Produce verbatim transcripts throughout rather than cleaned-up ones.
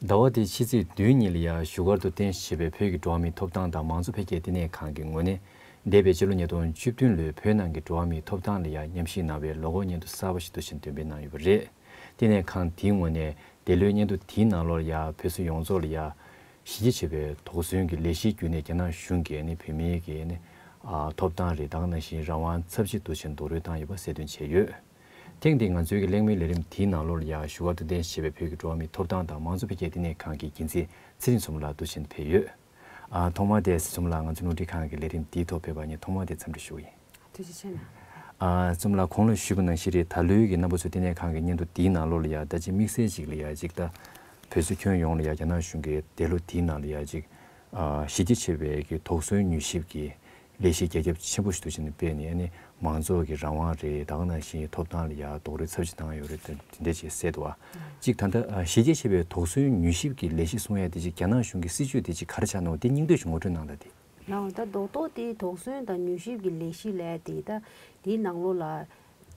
ཟླ་བ་འདིའི་ཕྱི་ཚེས་བདུན་ཉིན་ལ་ཡང་བཞུགས་སྒར་དུ་རྟེན་གཞི་བྱས་པའི་བོད་ཀྱི་འགྲོ་བ་མིའི་ཐོབ་ཐང་དང་མང་གཙོ་འཕེལ་རྒྱས་བསྟི་གནས་ཁང་གི་ངོས་ནས། འདས་པའི་ཕྱི་ལོ་ཉིས་སྟོང་བཅུ་བདུན་ལོའི་བོད་ནང་གི་འགྲོ་བ་མིའི་ཐོབ་ཐང་ལ་ཡང་མཉམ་ཞུགས་གནང་བའི་ལོ་འཁོར་སྙན་ཐོ་གསར་པ་ཞིག་འདུག་སེ་འདོན་སྤེལ་གནང་ཡོད་པ་རེད། བསྟི་གནས་ཁང་དེའི་ངོས་ནས་འདི་ལོའི་སྙན་ཐོ་དེའི་ནང་ལོགས་ལ་ཡང་བོད་སོག་ཡོངས་རྫོགས་ལ་ཡང་གཞི་རྒྱ་ཆེ་བའི་དོགས་ཟོན་གྱི་ལས་གཞིའི་བརྒྱུད་ནས་རྒྱ་ནག་གཞུང་གིས་ནི་བོད་མིའི་གི་ནི་ཨ་ཐོབ་ཐང་རེད། ད་ག་ནང་བཞིན་རང་དབང་ཚབས་ཆེ་འདུག་སེ་རྡོག་རོལ་བཏང་ཡོད་པ་གསལ་སྟོན་བྱས་ཡོད། ཐེངས་འདིའི་ང་ཚོའི་གི་གླེང་མོལ་ལས་རིམ་དེའི་ནང་ལོགས་ལ་ཡང་བཞུགས་སྒར་དུ་རྟེན་གཞི་བྱས་པའི་བོད་ཀྱི་འགྲོ་བ་མིའི་ཐོབ་ཐང་དང་མང་གཙོ་འཕེལ་རྒྱས་བསྟི་གནས་ཁང་གི་འགན་འཛིན་ཚེ་རིང་བཙུན་མ་ལགས་འདུག་སེ་ཕེབས་ཡོད། ཨ་ཐོག་མར་དེ་བཙུན་མ་ལགས་ང་ཚོ་རླུང་འཕྲིན་ཁང་གི་ལས་རིམ་འདིའི་ཐོག་ཕེབས་པར་ངས་ཐོག་མར་དེ་འཚམས་འདྲི་ཞུ་གི་ཡིན། ཐུགས་རྗེ་ཆེ་གནང་། ཨ་བཙུན་མ་ལགས་གོང་ལ་ཞུས་པ་ནང་བཞིན་རེད། ད་ལོའི་གི་རྣམ་པ་ཚོའི་བསྟི་གནས་ཁང་གི་སྙན་ཐོ་འདིའི་ནང་ལོགས་ལ་ཡང་ད་ཅིག་དམིགས་བསལ་ཅིག་ལ་ཡང་ཅིག་ད་བོད་སོག་ཁྱོན་ཡོངས་ལ་ཡང་རྒྱ་ནག་གཞུང་གིས་འདས་ལོ་འདིའི་ནང་ལ་ཡང་ཅིག་ཨ་གཞི་རྒྱ་ཆེ་བའི་གི་དོགས་ཟོན་མྱུལ་ཞིབ་ཀྱི་ལས་གཞི་རྒྱ་ཁྱབ་ཆེན་པོ་ཞིག་འདུག་སེ་སྤེལ་ནས་ཨ་ནི་མང་གཙོ་གི་རང་དབང་རེད། ད་ག་ནང་བཞིན་ཐོབ་ཐང་ལ་ཡང་རྡོག་རོལ་ཚབས་ཆེ་བཏང་ཡོད་རེད། དེ་འདྲ་ཅིག་གསལ་འདུག་ཨ། གཅིག་ད་ལྟ་ཨ་གཞི་རྒྱ་ཆེ་བའི་དོགས་ཟོན་མྱུལ་ཞིབ་ཀྱི་ལས་གཞི་གསུང་ཡ་དེ་ཅིག་རྒྱ་ནག་གཞུང་གི་སྲིད་བྱུས་དེ་ཅིག་ག་རེ་ཆགས་ནོ་དེ་སྙིང་བསྡུས་ཤིག་ངོ་སྤྲོད་གནང་དང་དེ། ལགས་འོང་། ད་རྡོག་རྡོག་དེ་དོགས་ཟོན་དང་མྱུལ་ཞིབ་ཀྱི་ལས་གཞི་ལབ་དེ་ད་དེའི་ནང་ལོགས་ལ་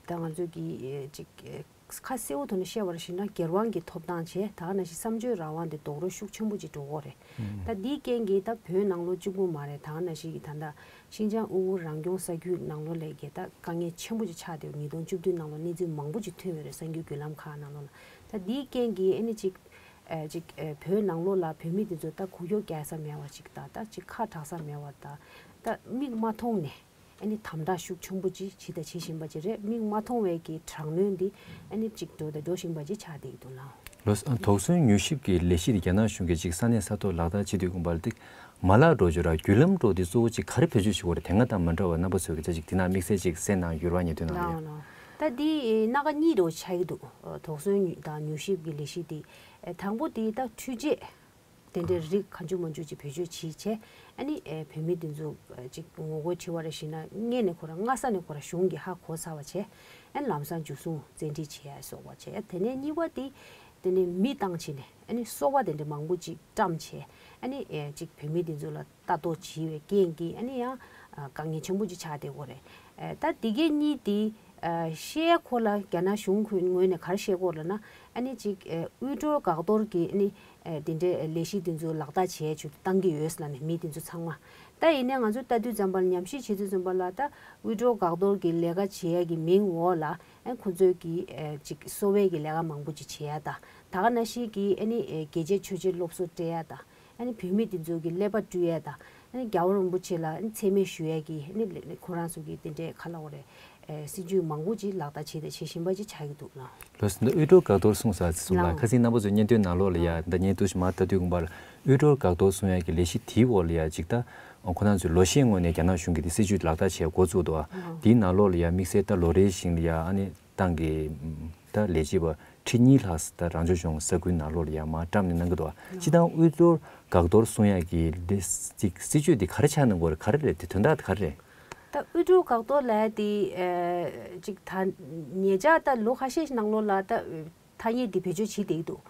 ད་ང་ཚོས་ཀྱི་ཨེ་ཅིག་ཨེ་ཁ་གསལ་པོ་ཐོག་ནས་བཤད་པར་བྱས་ན་སྒེར་དབང་གི་ཐོབ་ཐང་བྱས། ད་ག་ནང་བཞིན་བསམ་བརྗོད་རང་དབང་དེ་རྡོག་རོལ་ཤུགས་ཆེན་པོ་ཅིག་འགྲོ་གི་ཡོད་རེད། ད་འདིའི་རྐྱེན་གྱིས་ད་བོད་ནང་ལོགས་གཅིག་པུ་མ་རེད། ད་ག་ནང་བཞིན་གྱི་ད་ལྟ་ཤིན་ཅང་ཝུའུ་ཝུའུ་རང་སྐྱོང་ས་ཁུལ་ནང་ལོགས་ལ་གི་ད་དཀའ་ངལ་ཆེན་པོ་ཅིག་ཆགས་བསྡད་ཡོད། ཉིས་སྟོང་བཅུ་བདུན་ནང་ལོགས་གནས་ཚུལ་མང་པོ་ཅིག་ཐོན་ཡོད་རེད། གསར་འགྱུར་བརྒྱུད་ལམ་ཁག་ནང་ལོགས་ལ། ད་འདིའི་རྐྱེན་གྱིས་ཨ་ནི་ཅིག་ཨེ་ཅིག་ཨེ་བོད་ནང་ལོགས་ལ་བོད་མི་དེ་ཚོ་ད་འགུལ་སྐྱོད་རྒྱག་ས་མེད་པ་ཅིག་དང་། ད་ཅིག་ཁ་གྲག་ས་མེད་པ་དང་། ད་མིག་མ་མཐོང་ནས་ཨ་ནི་དམ་དྲག་ཤུགས་ཆེན་པོ་ཅིག་བྱས་དང་བྱེད་བཞིན་པ་ཅིག་རེད། མིག་མ་མཐོང་བའི་གི་དྲག་གནོན་འདི་ཨ་ནི་ཅིག་འགྲོ་དང་འགྲོ་བཞིན་པ་ཅིག་ཆགས་བསྡད་ཀྱི་འདུག་ལགས། ལགས་སོ། དོགས་ཟོན་མྱུལ་ཞིབ་ཀྱི་ལས་གཞི་དེ་རྒྱ་ནག་གཞུང་གིས་ཅིག་ས་གནས་ས་ཐོག་ལག་བསྟར་བྱེད་དུས་ཀུན་པར་ཏིག་མ་ལག་འགྲོ་རྒྱུ་ར་བརྒྱུད་ལམ་འགྲོ་དེ་གཙོ་བོ་ཅིག་ག་རེ་བེད་སྤྱོད་བྱེད་དགོས་རེད། དེ་སྔ་དང་མ་འདྲ་བ་རྣམ་པ་ཚོས་ཀྱི་ད་ཅིག་དེ་ནང་དམིགས་བསལ་ཅིག་གསན་གནང་ཡོད་རེད་པ། ཉེ་དོན་ནང་ལ་ཡང་། ལགས་ལགས། ད་འདི་སྣ་ཁ་གཉིས་རེ་ཆགས་ཀྱི་འདུག་དོགས་ཟོན་དང་མྱུལ་ཞིབ་ཀྱི་ལས་གཞི་དེ། དང་པོ་དེ་ད་འཕྲུལ་ཆས་དེ་འདྲའི་རིགས་གང་བྱུང་མང་བྱུང་ཅིག་བེད་སྤྱོད་བྱས་བྱས། ཨ་ནི་ཨེ་བོད་མི་དེ་ཚོ་ཅིག་ངོ་རྒོལ་བྱེད་པ་རེ་བྱས་ན་སྔོན་ནས་ཁོ་རང་སྔ་ས་ནས་ཁོ་རང་གཞུང་གིས་ཧ་གོ་ཚར་བ་བྱས། ཨ་ནི་ལམ་སང་འཇུ་བཟུང་བཙན་ཁྲིད་བྱེད་ཡ་སོགས་པ་བྱས། དེ་ནས་གཉིས་པ་དེ་དེ་ནས་མི་བཏང་བྱས་ནས་ཨ་ནི་སོ་པ་དེ་འདྲ་མང་པོ་ཅིག་བཀྲམ་བྱས། ཨ་ནི་ཨེ་ཅིག་བོད་མི་དེ་ཚོ་ལ་ལྟ་རྟོག་བྱས་པའི་རྐྱེན་གྱིས་ཨ་ནི་ཡང་ཨ་དཀའ་ངལ་ཆེན་པོ་ཅིག་ཆགས་བསྡད་ཡོད་རེད། ཨ་ད་དེ་གའི་གཉིས་དེ་ཨ་བཤད་ཁོ་ལ་རྒྱ་ནག་གཞུང་ཁོའི་ངོས་ནས་ག་རེ་བཤད་ཀྱི་ཡོད་ལབ་ན། ཨ་ནི་ཅིག་ཨ་དབུལ་སྒྲོལ་འགག་གཏོར་གྱི་ཨ་ནི་ཨ་དེ་འདྲའི་ལས་གཞི་དེ་ཚོ་ལག་བསྟར་བྱས་བྱས་བཏང་གི་ཡོད་ལབ་ནས་མི་དེ་ཚོ་ཚང་མ། ད་ཡིན་ནའི་ང་ཚོ་ལྟ་དུས་ཙམ་པ་ལ་ཉམས་ཞིབ་བྱེད་དུས་ཙམ་པ་ལ་ད་དབུལ་སྒྲོལ་འགག་གཏོར་གྱི་ལས་ཀ་བྱེད་ཡ་གི་མིང་འོག་ལ་ཨ་ཁོ་ཚོས་ཀྱི་ཨ་ཅིག་གསོ་བའི་གི་ལས་ཀ་མང་པོ་ཅིག་བྱེད་ཡ་དང་། ད་ག་ནང་བཞིན་གྱི་ཨ་ནི་ཨ་རྒྱལ་གཅེས་ཆོས་གཅེས་སློབ་གསོ་སྤྲད་ཡ་དང་། ཨ་ནི་བོད་མི་དེ་ཚོ་གི་ཀླད་པ་བཀྲུ་ཡས་དང་། ཨ་ནི་རྒྱལ་བ་རིན་པོ་ཆེ་ལ་ཨ་ནི་མཚན་སྨད་ཞུ་ཡས་ཀྱི་ཨ་ནི་ལས་ཁོ་རང་ཚོ་གི་དེ་འདྲའི་ག་ལབ་དགོས་རེད། ཨེ་སྲིད་ཇུས་མང་པོ་ཅིག་ལག་བསྟར་བྱས་དང་བྱེད་བཞིན་པ་ཅིག་ཆགས་ཀྱི་འདུག་ལགས། ལགས་སོ། འདི་དབུལ་སྒྲོལ་འགག་གཏོར་གསུངས་ས་ཚེ་བཙུན་མ་ལགས། ལགས། ཁ་སང་རྣམ་པ་ཚོའི་སྙན་ཐོའི་ནང་ལོགས་ལ་ཡ་ད་ངས་འདུག་སེ་མར་ལྟ་དུས་ཀུན་པར་དབུལ་སྒྲོལ་འགག་གཏོར་གསུང་ཡས་ཀྱི་ལས་གཞི་དེའི་འོག་ལ་ཡ་ཅིག་ད་ཁོ་རང་ཚོས་ལོ་ཤས་སྔོན་ནས་རྒྱ་ནག་གཞུང་གིས་དེ་སྲིད་ཇུས་ལག་བསྟར་བྱས་འགོ་བཙུགས་འདུག་ཨ། ལགས། དེའི་ནང་ལོགས་ལ་ཡ་དམིགས་བསལ་ད་ལོ་རེ་བཞིན་ལ་ཡ་ཨ་ནི་ཏང་གི་ད་ལས་བྱེད་པ་ཁྲི་གཉིས་ལྷག་ད་རང་སྐྱོང་ལྗོངས་ས་ཁུལ་ནང་ལོགས་ལ་ཡ་མར་བཀྲམ་ནས་གནང་གི་འདུག་ཨ། སྤྱིར་བཏང་དབུལ་སྒྲོལ་འགག་གཏོར་གསུང་ཡ་གི་འདི་ཅིག་སྲིད་ཇུས་འདི་ག་རེ་ཆགས་གནང་གི་ཡོད་རེད། ག་རེ་རེད། དེ་དོན་དག་དེ་ག་རེ་རེད། ད་དབུལ་སྒྲོལ་འགག་གཏོར་ལབ་ཡ་དེ་ཨེ་ཅིག་ད་ཉེ་ཆར་ད་ལོ་ཁ་ཤས་ཤིག་ནང་ལོགས་ལ་ད་ཐ་སྙད་འདི་བེད་སྤྱོད་བྱེད་བསྡད་ཀྱི་འདུག་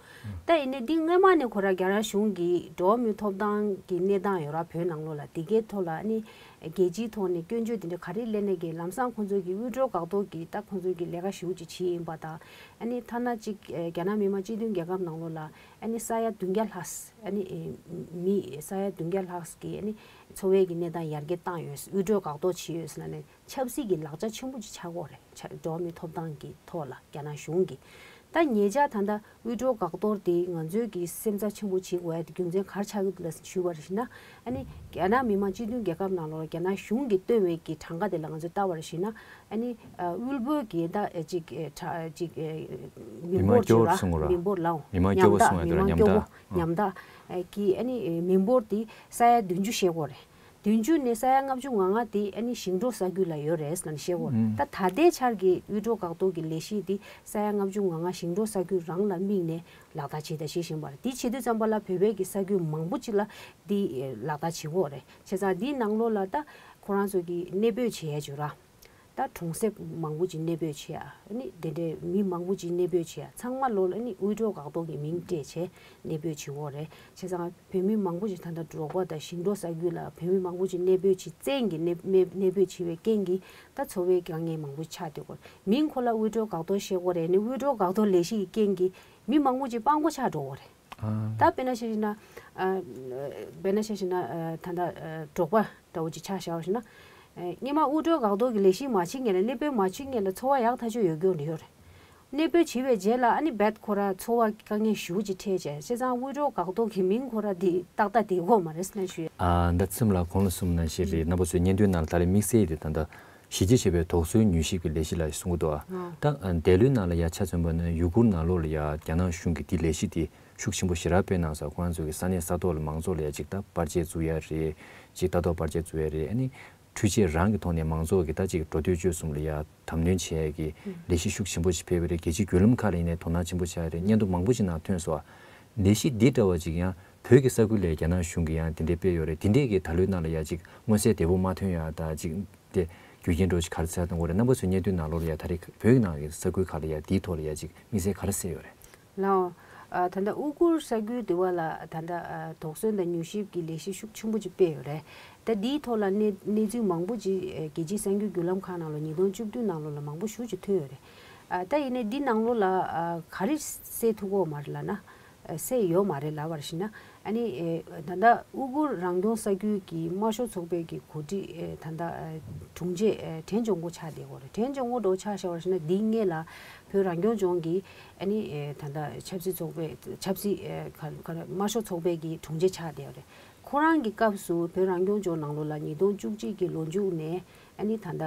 ད་ཡིན་ནའི་འདི་སྔོན་མ་ནས་ཁོ་རང་རྒྱ་ནག་གཞུང་གིས་འགྲོ་བ་མིའི་ཐོབ་ཐང་གི་གནས་སྟངས་ཡོད་ར་བོད་ནང་ལོགས་ལ་དེ་གའི་ཐོག་ལ་ཨ་ནི་རྒྱལ་སྤྱིའི་ཐོག་ནས་སྐྱོན་བརྗོད་དེ་འདྲ་ག་རེ་སླེབས་ནའི་གི་ལམ་སང་ཁོང་ཚོ་གི་དབུལ་སྒྲོལ་འགག་གཏོར་གི་ད་ཁོང་ཚོ་གི་ལས་ཀ་ཞེ་པོ་ཅིག་བྱེད་ཡིན་པ་དང་། ཨ་ནི་ཐ་ན་ཅིག་ཨེ་རྒྱ་ནག་མི་དམངས་སྤྱི་མཐུན་རྒྱལ་ཁབ་ནང་ལོགས་ལ་ཨ་ནི་ས་ཡ་བདུན་བརྒྱ་ལྷག་ཨ་ནི་ཨེ་མི་ས་ཡ་བདུན་བརྒྱ་ལྷག་གི་ཨ་ནི་འཚོ་བའི་གི་གནས་སྟངས་ཡར་རྒྱས་བཏང་ཡོད། དབུལ་སྒྲོལ་འགག་གཏོར་བྱས་ཡོད་ཟེར་ནས་ཆབ་སྲིད་ཀྱི་ལག་ཆ་ཆེན་པོ་ཅིག་ཆགས་ཀྱི་ཡོད་རེད། ཆ་འགྲོ་བ་མིའི་ཐོབ་ཐང་གི་ཐོག་ལ་རྒྱ་ནག་གཞུང་གིས། ད་ཉེ་ཆར་ད་ལྟ་དབུལ་སྒྲོལ་འགག་གཏོར་དེ་ང་ཚོའི་གི་སེམས་འཚབ་ཆེན་པོ་བྱེད་དགོས་ཡ་དེ་རྒྱུ་མཚན་ག་རེ་ཆགས་ཀྱི་འདུག་ལབ་ཞུས་པར་བྱས་ན། ཨ་ནི་རྒྱ་ནག་མི་དམངས་སྤྱི་མཐུན་རྒྱལ་ཁབ་ནང་ལོགས་རྒྱ་ནག་གཞུང་གིས་བཏོན་པའི་གི་གྲངས་ཀ་དེ་ལ་ང་ཚོས་བལྟ་བར་བྱས་ན། ཨ་ནི་ཨ་དབུལ་པོའི་གི་ད་ཨ་ཅིག་ཨ་ཁྲ་ཨ་ཅིག་ཨ་མི་མི་མང་འབོར་སྐྱོ་བོར་ཅིག་གསུང་དགོས་ར། མི་འབོར་ལའོ། མི་མང་སྐྱོ་བོ་ཉམ་ཐག་གསུང་ཡ་མི་དེ་ལ་མང་ཉམ་སྐྱོ་ཐག་བོ་ཨ། ཉམ་ཐག་ཨ་གི་ཨ་ནི་ཨ་མི་འབོར་དེ་ས་ཡ་བདུན་ཅུ་བཤད་ཀྱི་ཡོད་རེད། བདུན་ཅུ་ནས་ས་ཡ་ལྔ་བཅུ་ང་ལྔ་དེ་ཨ་ནི་ཞིང་འབྲོག་ས་ཁུལ་ལ་ཡོད་རེད་ལབ་ནས་བཤད་ཀྱི་ཡོད་རེད། ཨང་། ད་ད་ལྟའི་ཆར་གྱི་དབུལ་སྒྲོལ་འགག་གཏོར་གྱི་ལས་གཞི་དེ་ས་ཡ་ལྔ་བཅུ་ང་ལྔ་ཞིང་འབྲོག་ས་ཁུལ་རང་ལ་དམིགས་ནས་ལག་བསྟར་བྱེད་དང་བྱེད་བཞིན་པ་རེད། དེ་བྱེད་དུས་ཙམ་པ་ལ་བོད་པའི་གི་ས་ཁུལ་མང་པོ་ཅིག་ལ་འདི་ལག་བསྟར་བྱེད་ཀྱི་ཡོད་རེད། བྱས་ཙང་འདིའི་ནང་ལོགས་ལ་ད་ཁོ་རང་ཚོ་གི་གནས་སྤོས་བྱེད་ཡ་བྱོས་ར། ད་གྲོང་གསེབ་མང་པོ་ཅིག་གནས་སྤོས་བྱེད་ཡ། ཨ་ནི་དེ་འདྲའི་མི་མང་པོ་ཅིག་གནས་སྤོས་བྱེད་ཡ། ཚང་མ་ལོག་ལ་ཨ་ནི་དབུལ་སྒྲོལ་འགག་གཏོར་གྱི་མིང་སྤྲད་བྱས་གནས་སྤོས་བྱེད་ཀྱི་ཡོད་རེད། བྱས་ཙང་བོད་མི་མང་པོ་ཅིག་ད་ལྟ་འབྲོག་པ་དང་ཞིང་འབྲོག་ས་ཁུལ་ལ་བོད་མི་མང་པོ་ཅིག་གནས་སྤོས་བྱེད་བཙན་གྱིས་གནས་གནས་གནས་སྤོས་བྱེད་པའི་རྐྱེན་གྱིས་ད་འཚོ་བའི་དཀའ་ངལ་མང་པོ་ཆགས་བསྡད་ཀྱི་ཡོད་རེད། མིང་ཁོ་ལ་དབུལ་སྒྲོལ་འགག་གཏོར་བཤད་ཀྱི་ཡོད་རེད། ཨ་ནི་དབུལ་སྒྲོལ་འགག་གཏོར་ལས་གཞི་ཡི་རྐྱེན་གྱིས་མི་མང་པོ་ཅིག་སྤྲང་པོ་ཆགས་འགྲོ་གི་ཡོད་རེད། ད་དཔེར་ན་ཆ་བཞག་ན། ཨ། དཔེར་ན་ཆ་བཞག་ན། ཨ། ད་ལྟ་ཨ་འབྲོག་པ་འདྲ་བོ་ཅིག་ཆ་བཞག་པ་ཞིག་ན། ཨ། སྔོན་མ་དབུལ་སྒྲོལ་འགག་གཏོར་གྱི་ལས་གཞི་མ་བྱེད་སྔོན་ལ། གནས་སྤོས་མ་བྱེད་སྔོན་ལ་འཚོ་བ་ཡག་ཐག་ཆོད་ཡོད་རྒྱུ་རེད་ཡོད་རེད། གནས་སྤོས་བྱས་པའི་རྗེས་ལ་ཨ་ནི་རྦད་ཁོ་རང་འཚོ་བ་དཀའ་ངལ་ཞེ་པོ་ཅིག་འཕྲད་བྱས། བྱས་ཙང་དབུལ་སྒྲོལ་འགག་གཏོར་གྱི་མིང་ཁོ་རང་འདི་ཏག་ཏག་འདི་དགོས་མ་རེད་ཟེར་ནས་ཞུ་ཡ། ཨ། ད་མཚམས་ལ་གོང་ལ་གསུངས་ནང་བཞིན་རེད། རྣམ་པ་ཚོའི་སྙན་ཐོའི་ནང་ལ་ད་རེས་དམིགས་བསལ་དེ་ད་ལྟ་གཞི་རྒྱ་ཆེ་བའི་དོགས་ཟོན་མྱུལ་ཞིབ་ཀྱི་ལས་གཞི་ལ་གསུང་གི་འདུག་ཨ། ད་འདས་ལོའི་ནང་ལ་ཡ་ཆ་མཚོན་པ་ན་ཡུ་གུར་ནང་ལོགས་ལ་ཡ་རྒྱ་ནག་གཞུང་གིས་འདི་ལས་གཞི་དེ་ཤུགས་ཆེན་པོ་ཞེ་དྲག་སྤེལ་གནང་སོང་། ཁོ་རང་ཚོ་གི་ས་གནས་ས་ཐོག་ལ་མང་ཚོགས་ལ་ཡ་ཅིག་ད་པར་ཆས་བཙུགས་ཡ་རེད། ཅིག་ལྟ་རྟོག་པར་ཆས་བཙུགས་ཡ་རེད། ཨ་ནི་འཕྲུལ་ཆས་རང་གི་ཐོག་ནས་མང་ཚོགས་ཀྱི་ད་ཅིག་འགྲོ་སྡོད་སྤྱོད་གསུམ་ལ་ཡ་དམ་དོན་བྱེད་ཡ་གི་ལས་གཞི་ཤུགས་ཆེན་པོ་ཞིག་སྤེལ་བ་རེད། རྒྱལ་སྤྱིའི་བརྒྱུད་ལམ་ཁག་ལ་ཡིན་ནའི་དོ་སྣང་ཆེན་པོ་བྱ་ཡ་རེད། སྙན་ཐོ་མང་པོ་ཞིག་ནང་ཐོན་སོང་། ལས་གཞི་འདི་འདྲ་བ་ཅིག་ཡང་བོད་ཀྱི་ས་ཁུལ་ལ་རྒྱ་ནག་གཞུང་གིས་ཡང་དེ་འདྲའི་སྤེལ་ཡོད་རེད། དེ་འདྲས་ཀྱི་ད་ལོའི་ནང་ལ་ཡ་ཅིག་མངོན་གསལ་དོད་པོ་མ་ཐོན་ཡ་ད་ཅིག་དེ་རྒྱུ་རྐྱེན་འདྲ་བོ་ཞིག་ག་རེ་འཚོལ་བཏང་དགོས་རེད། རྣམ་པ་ཚོའི་སྙན་ཐོའི་ནང་ལོགས་ལ་ཡ་ད་རེས་བོད་ཀྱི་ནང་གི་ས་ཁུལ་ཁག་ལ་ཡ་དེའི་ཐོག་ལ་ཡ་ཅིག་དམིགས་བསལ་ག་རེ་གསལ་ཡོད་རེད། ལགས། ཨ། ད་ལྟ་དབུ་གུར་ས་ཁུལ་དེ་བ་ལ་ད་ལྟ་ཨ་དོགས་ཟོན་དང་མྱུལ་ཞིབ་ཀྱི་ལས་གཞི་ཤུགས་ཆེན་པོ་ཅིག་སྤེལ་ཡོད་རེད། ད་འདིའི་ཐོག་ལ་གནས་གནས་ཚུལ་མང་པོ་ཅིག་ཨ་རྒྱལ་སྤྱིའི་གསར་འགྱུར་བརྒྱུད་ལམ་ཁག་ནང་ལ་ཉིས་སྟོང་བཅུ་བདུན་ནང་ལོགས་ལ་མང་པོ་ཞེ་ཅིག་ཐོན་ཡོད་རེད། ཨ། ད་ཡིན་ནའི་འདི་ནང་ལོགས་ལ་ཨ་ག་རེ་གསལ་ཐུབ་ཀྱི་ཡོད་མ་རེད་ལབ་ན། ཨ། གསལ་ཡོད་མ་རེད་ལབ་པར་ཞིག་ན། ཨ་ནི་ཨེ་ད་ལྟ་དབུ་གུར་རང་སྐྱོང་ས་ཁུལ་གྱི་དམར་ཤོག་ཚོགས་པའི་གི་འགོ་ཁྲིད་ཨེ་ད་ལྟ་ཨ་དྲུང་ཆེ་ཨེ་ཁྲེན་ཅོང་གོ་ཆགས་བསྡད་ཡོད་རེད། ཁྲེན་ཅོང་གོ་འདྲ་བོ་ཆ་བཞག་པར་ཞིག་ན། འདིའི་སྔོན་ལ་བོད་རང་སྐྱོང་ལྗོངས་ཀྱི་ཨ་ནི་ཨེ་ད་ལྟ་ཆབ་སྲིད་ཚོགས་པའི་ཆབ་སྲིད་ཨེ་ག་ག་རེ་དམར་ཤོག་ཚོགས་པའི་གི་དྲུང་ཆེ་ཆགས་བསྡད་ཡོད་རེད། ཁོ་རང་གི་སྐབས་སུ་བོད་རང་སྐྱོང་ལྗོངས་ནང་ལོགས་ལ་ཉིས་སྟོང་བཅུ་གཅིག་གི་ལོ་མཇུག་ནས་ཨ་ནི་ད་ལྟ་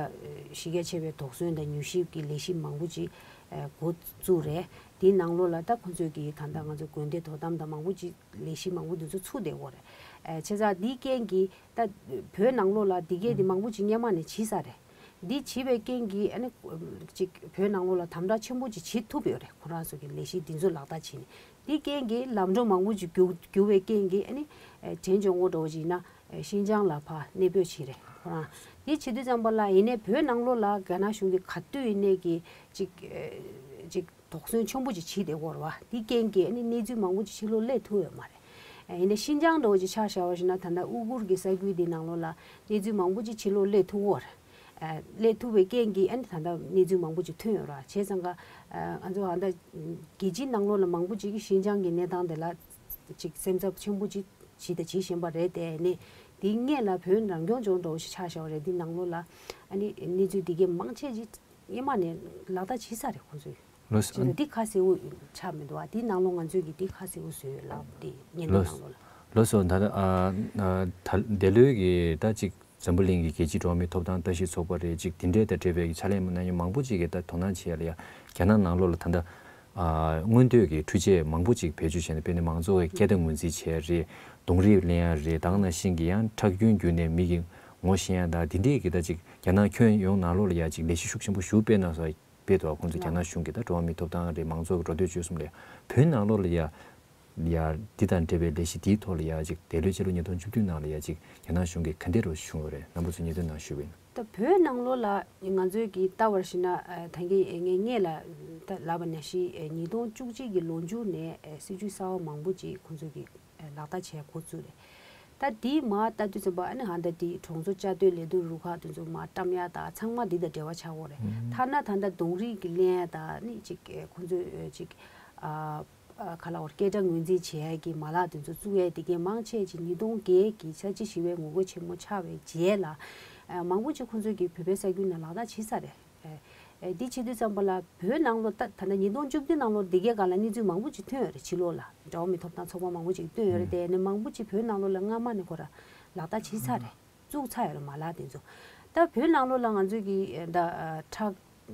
གཞི་རྒྱ་ཆེ་བའི་དོགས་ཟོན་དང་མྱུལ་ཞིབ་ཀྱི་ལས་གཞི་མང་པོ་ཅིག་འགོ་བཙུགས་རེད། དེའི་ནང་ལོགས་ལ་ད་ཁོང་ཚོས་ཀྱི་ད་ལྟ་ང་ཚོ་དགོན་སྡེ་དོ་དམ་དང་མང་པོ་ཅིག་ལས་གཞི་མང་པོ་འདི་ཚོ་ཚུགས་བསྡད་ཡོད་རེད། བྱས་ཙང་འདིའི་རྐྱེན་གྱིས་ད་བོད་ནང་ལོགས་ལ་འདི་གས་འདི་མང་པོ་ཅིག་སྔོན་མ་ནས་བྱས་ཚར་རེད། འདི་བྱས་པའི་རྐྱེན་གྱིས་ཨ་ནི་ཅིག་བོད་ནང་ལོགས་ལ་དམ་དྲག་ཆེན་པོ་ཅིག་བྱེད་ཐུབ་ཡོད་རེད། ཁོ་རང་ཚོ་གི་ལས་གཞི་འདི་ཚོ་ལག་བསྟར་བྱས་ནས། དེའི་རྐྱེན་གྱིས་ལམ་འགྲོ་མང་པོ་ཅིག་རྒྱུག་རྒྱུག་པའི་རྐྱེན་གྱིས་ཨ་ནི་ཨེ་དྲན་ཆོས་འགོ་འགྲོ་བ་ཅིག་ཡིན་ན་ཨེ་ཤིན་ཅང་ལ་ཕར་གནས་སྤོས་བྱས་རེད་ཁོ་རང་། དེ་བྱེད་དུས་ཙམ་པ་ལ་ཡིན་ནའི་བོད་ནང་ལོགས་ལ་རྒྱ་ནག་གཞུང་གིས་ག་དུས་ཡིན་ནའི་གི་ཅིག་ཨེ་ཅིག་དོགས་ཟོན་ཆེན་པོ་ཅིག་བྱས་བསྡད་ཡོད་རེད་བ། དེའི་རྐྱེན་གྱིས་ཨ་ནི་གནས་ཚུལ་མང་པོ་ཅིག་ཕྱི་ལོགས་སླེབས་ཐུབ་ཡོད་མ་རེད། ཨེ་ཡིན་ནའི་ཤིན་ཅང་འདྲ་བོ་ཅིག་ཆ་བཞག་པ་ཞིག་ན། ད་ལྟ་དབུ་གུར་གྱི་ས་ཁུལ་འདི་ནང་ལོགས་ལ་གནས་ཚུལ་མང་པོ་ཅིག་ཕྱི་ལོགས་སླེབས་ཐུབ་ཡོད་རེད། ཨ་སླེབས་ཐུབ་པའི་རྐྱེན་གྱིས་ཨ་ནི་ད་ལྟ་གནས་ཚུལ་མང་པོ་ཅིག་ཐོན་ཡོད་ར། བྱས་ཙང་ཀ་ཨ་ང་ཚོ་ཨ་ད་རྒྱལ་སྤྱིའི་ནང་ལོགས་ལ་མང་པོ་ཅིག་གིས་ཤིན་ཅང་གི་གནས་སྟངས་དེ་ལ་ཅིག་སེམས་འཚབ་ཆེན་པོ་ཅིག་བྱས་དང་བྱེད་བཞིན་པ་རེད་དེ། ཨ་ནི་དེའི་སྔོན་ལ་བོད་རང་སྐྱོང་ལྗོངས་འདྲ་བོ་ཞིག་ཆ་བཞག་པ་རེད། དེའི་ནང་ལོགས་ལ་ཨ་ནི་གནས་ཚུལ་དེ་གའི་མང་ཆེ་ཅིག་སྔོན་མ་ནས་ལག་བསྟར་བྱས་ཚར་རེད་ཁོང་ཚོས། ལགས་སོ། བྱས་ཙང་འདི་ཁ་གསལ་བོ་ཆགས་མི་འདུག་བ། དེའི་ནང་ལོགས་ང་ཚོས་ཀྱིས་འདི་ཁ་གསལ་བོ་བཟོས་ཡོད་ལབ་དེ་སྙན་ཐོ་ནང་ལོགས་ལ། ལགས་སོ། ད་ལྟ་ཨ་ཨ་ད་འདས་ལོའི་གི་ད་ཅིག་འཛམ་བུ་གླིང་གི་རྒྱལ་སྤྱིའི་འགྲོ་བ་མིའི་ཐོབ་ཐང་ལྟ་ཞིབ་ཚོགས་པ་རེད། ཅིག་དེ་འདྲས་དང་འབྲེལ་བའི་ཕྱག་ལས་གནང་མཁན་མང་པོ་ཅིག་གིས་ད་དོ་སྣང་བྱེད་ཡ་ལ་ཡ་རྒྱ་ནག་ནང་ལོགས་ལ་ད་ལྟ་ཨ་མངོན་འདོད་ཀྱི་འཕྲུལ་ཆས་མང་པོ་ཅིག་བེད་སྤྱོད་བྱས་ནས། དཔེར་ན་མང་ཚོགས་ཀྱི་སྐད་བརྡ་ངོས་འཛིན་བྱེད་ཡ་རེད། གདོང་རིས་ལེན་ཡ་རེད། ད་ག་ནང་བཞིན་གྱི་ཡང་ཁྲག་རྒྱུན་བརྒྱུད་ནས་མི་གི་ངོ་ཤེས་ཡ་དང་དེ་འདྲས་ཀྱི་ད་ཅིག་རྒྱ་ནག་ཁྱོན་ཡོངས་ནང་ལོགས་ལ་ཡ་ཅིག་ལས་གཞི་ཤུགས་ཆེན་པོ་ཞིག་སྤེལ་གནང་སོང་། དཔེ་དོ་ཁོང་ཚོ་རྒྱ་ནག་གཞུང་གིས་ད་འགྲོ་བ་མིའི་ཐོབ་ཐང་རེད། མང་ཚོགས་ཀྱི་འགྲོ་སྡོད་སྤྱོད་གསུམ་ལ་ཡ། བོད་ནང་ལོགས་ལ་ཡ་ཡ་འདི་དང་འབྲེལ་བའི་ལས་གཞི་འདིའི་ཐོག་ལ་ཡ་ཅིག་འདས་ལོའི་ཕྱི་ལོ་ཉིས་སྟོང་བཅུ་བདུན་ནང་ལ་ཡ་ཅིག་རྒྱ་ནག་གཞུང་གིས་ག་འདྲས་རོགས་བྱུང་ཡོད་རེད། རྣམ་པ་ཚོ་སྙན་ཐོའི་ནང་ཞུས་པ་ཡིན། ད་བོད་ནང་ལོགས་ལ་ང་ཚོས་ཀྱིས་ལྟ་བར་ཞིག་ན་ཨ་ད་གིན་ངས་སྔོན་ལ་ད་ལབ་པ་ནང་བཞིན་ཨ་ཉིས་སྟོང་བཅུ་གཅིག་གི་ལོ་མཇུག་ནས་ཨ་སྲིད་ཇུས་གསར་པ་མང་པོ་ཅིག་ཁོང་ཚོས་ཀྱིས་ལག་བསྟར་བྱས་འགོ་བཙུགས་རེད། ད་དེའི་མར་ལྟ་དུས་ཙམ་པ་ཨ་ནི་ཧ་ད་དེ་གྲོང་ཚོ་བཅའ་སྡོད་ལས་དོན་རུ་ཁག་དེ་ཚོ་མར་བཀྲམ་ཡ་ད་ཚང་མ་འདི་དང་འབྲེལ་བ་ཆགས་ཡོད་རེད། ཐ་ན་ད་ད་གདོང་རིས་ཀྱི་ལེན་ཡ་ད་ནི་ཅིག་ཁོང་ཚོས་ཅིག་ཨ་ཁ་ལ་བར་སྐད་སྒྲ་ངོས་འཛིན་བྱེད་ཡ་གི་མ་ལག་དེ་ཚོ་བཙུགས་ཡ་དེ་གའི་མང་ཆེ་ཅིག་ཉིས་སྟོང་བརྒྱད་ཀྱི་ས་བྱི་ཞི་བའི་ངོ་རྒོལ་ཆེན་མོ་ཆགས་པའི་རྗེས་ལ་མང་པོ་ཅིག་ཁོང་ཚོས་ཀྱི་བོད་པའི་ས་ཁུལ་ནང་ལག་བསྟར་བྱས་ཚར་རེད། ཨེ། ཨེ། འདི་བྱེད་དུས་ཙམ་པ་ལ་བོད་ནང་ལོགས་ད་ད་ལྟ་ཉིས་སྟོང་བཅུ་བདུན་ནང་ལོགས་འདི་གའི་སྒང་ལ་གནས་ཚུལ་མང་པོ་ཅིག་ཐོན་ཡོད་རེད། ཕྱི་ལོགས་ལ་འགྲོ་བ་མིའི་ཐོབ་ཐང་ཚོགས་པ་མང་པོ་ཅིག་བཏོན་ཡོད་རེད། ཨུ། དེ་ནས་མང་པོ་ཅིག་བོད་ནང་ལོགས་ལ་སྔ་མ་ནས་ཁོ་ར་ལག་བསྟར་བྱས་ཚར་རེད། བཙུགས་ཚར་ཡོད་རེད་མ་ལག་དེ་ཚོ། ད་བོད་ནང་ལོགས་ལ་ང་ཚོས་ཀྱི་ཨེ་ད་ཨ་ཁྲག་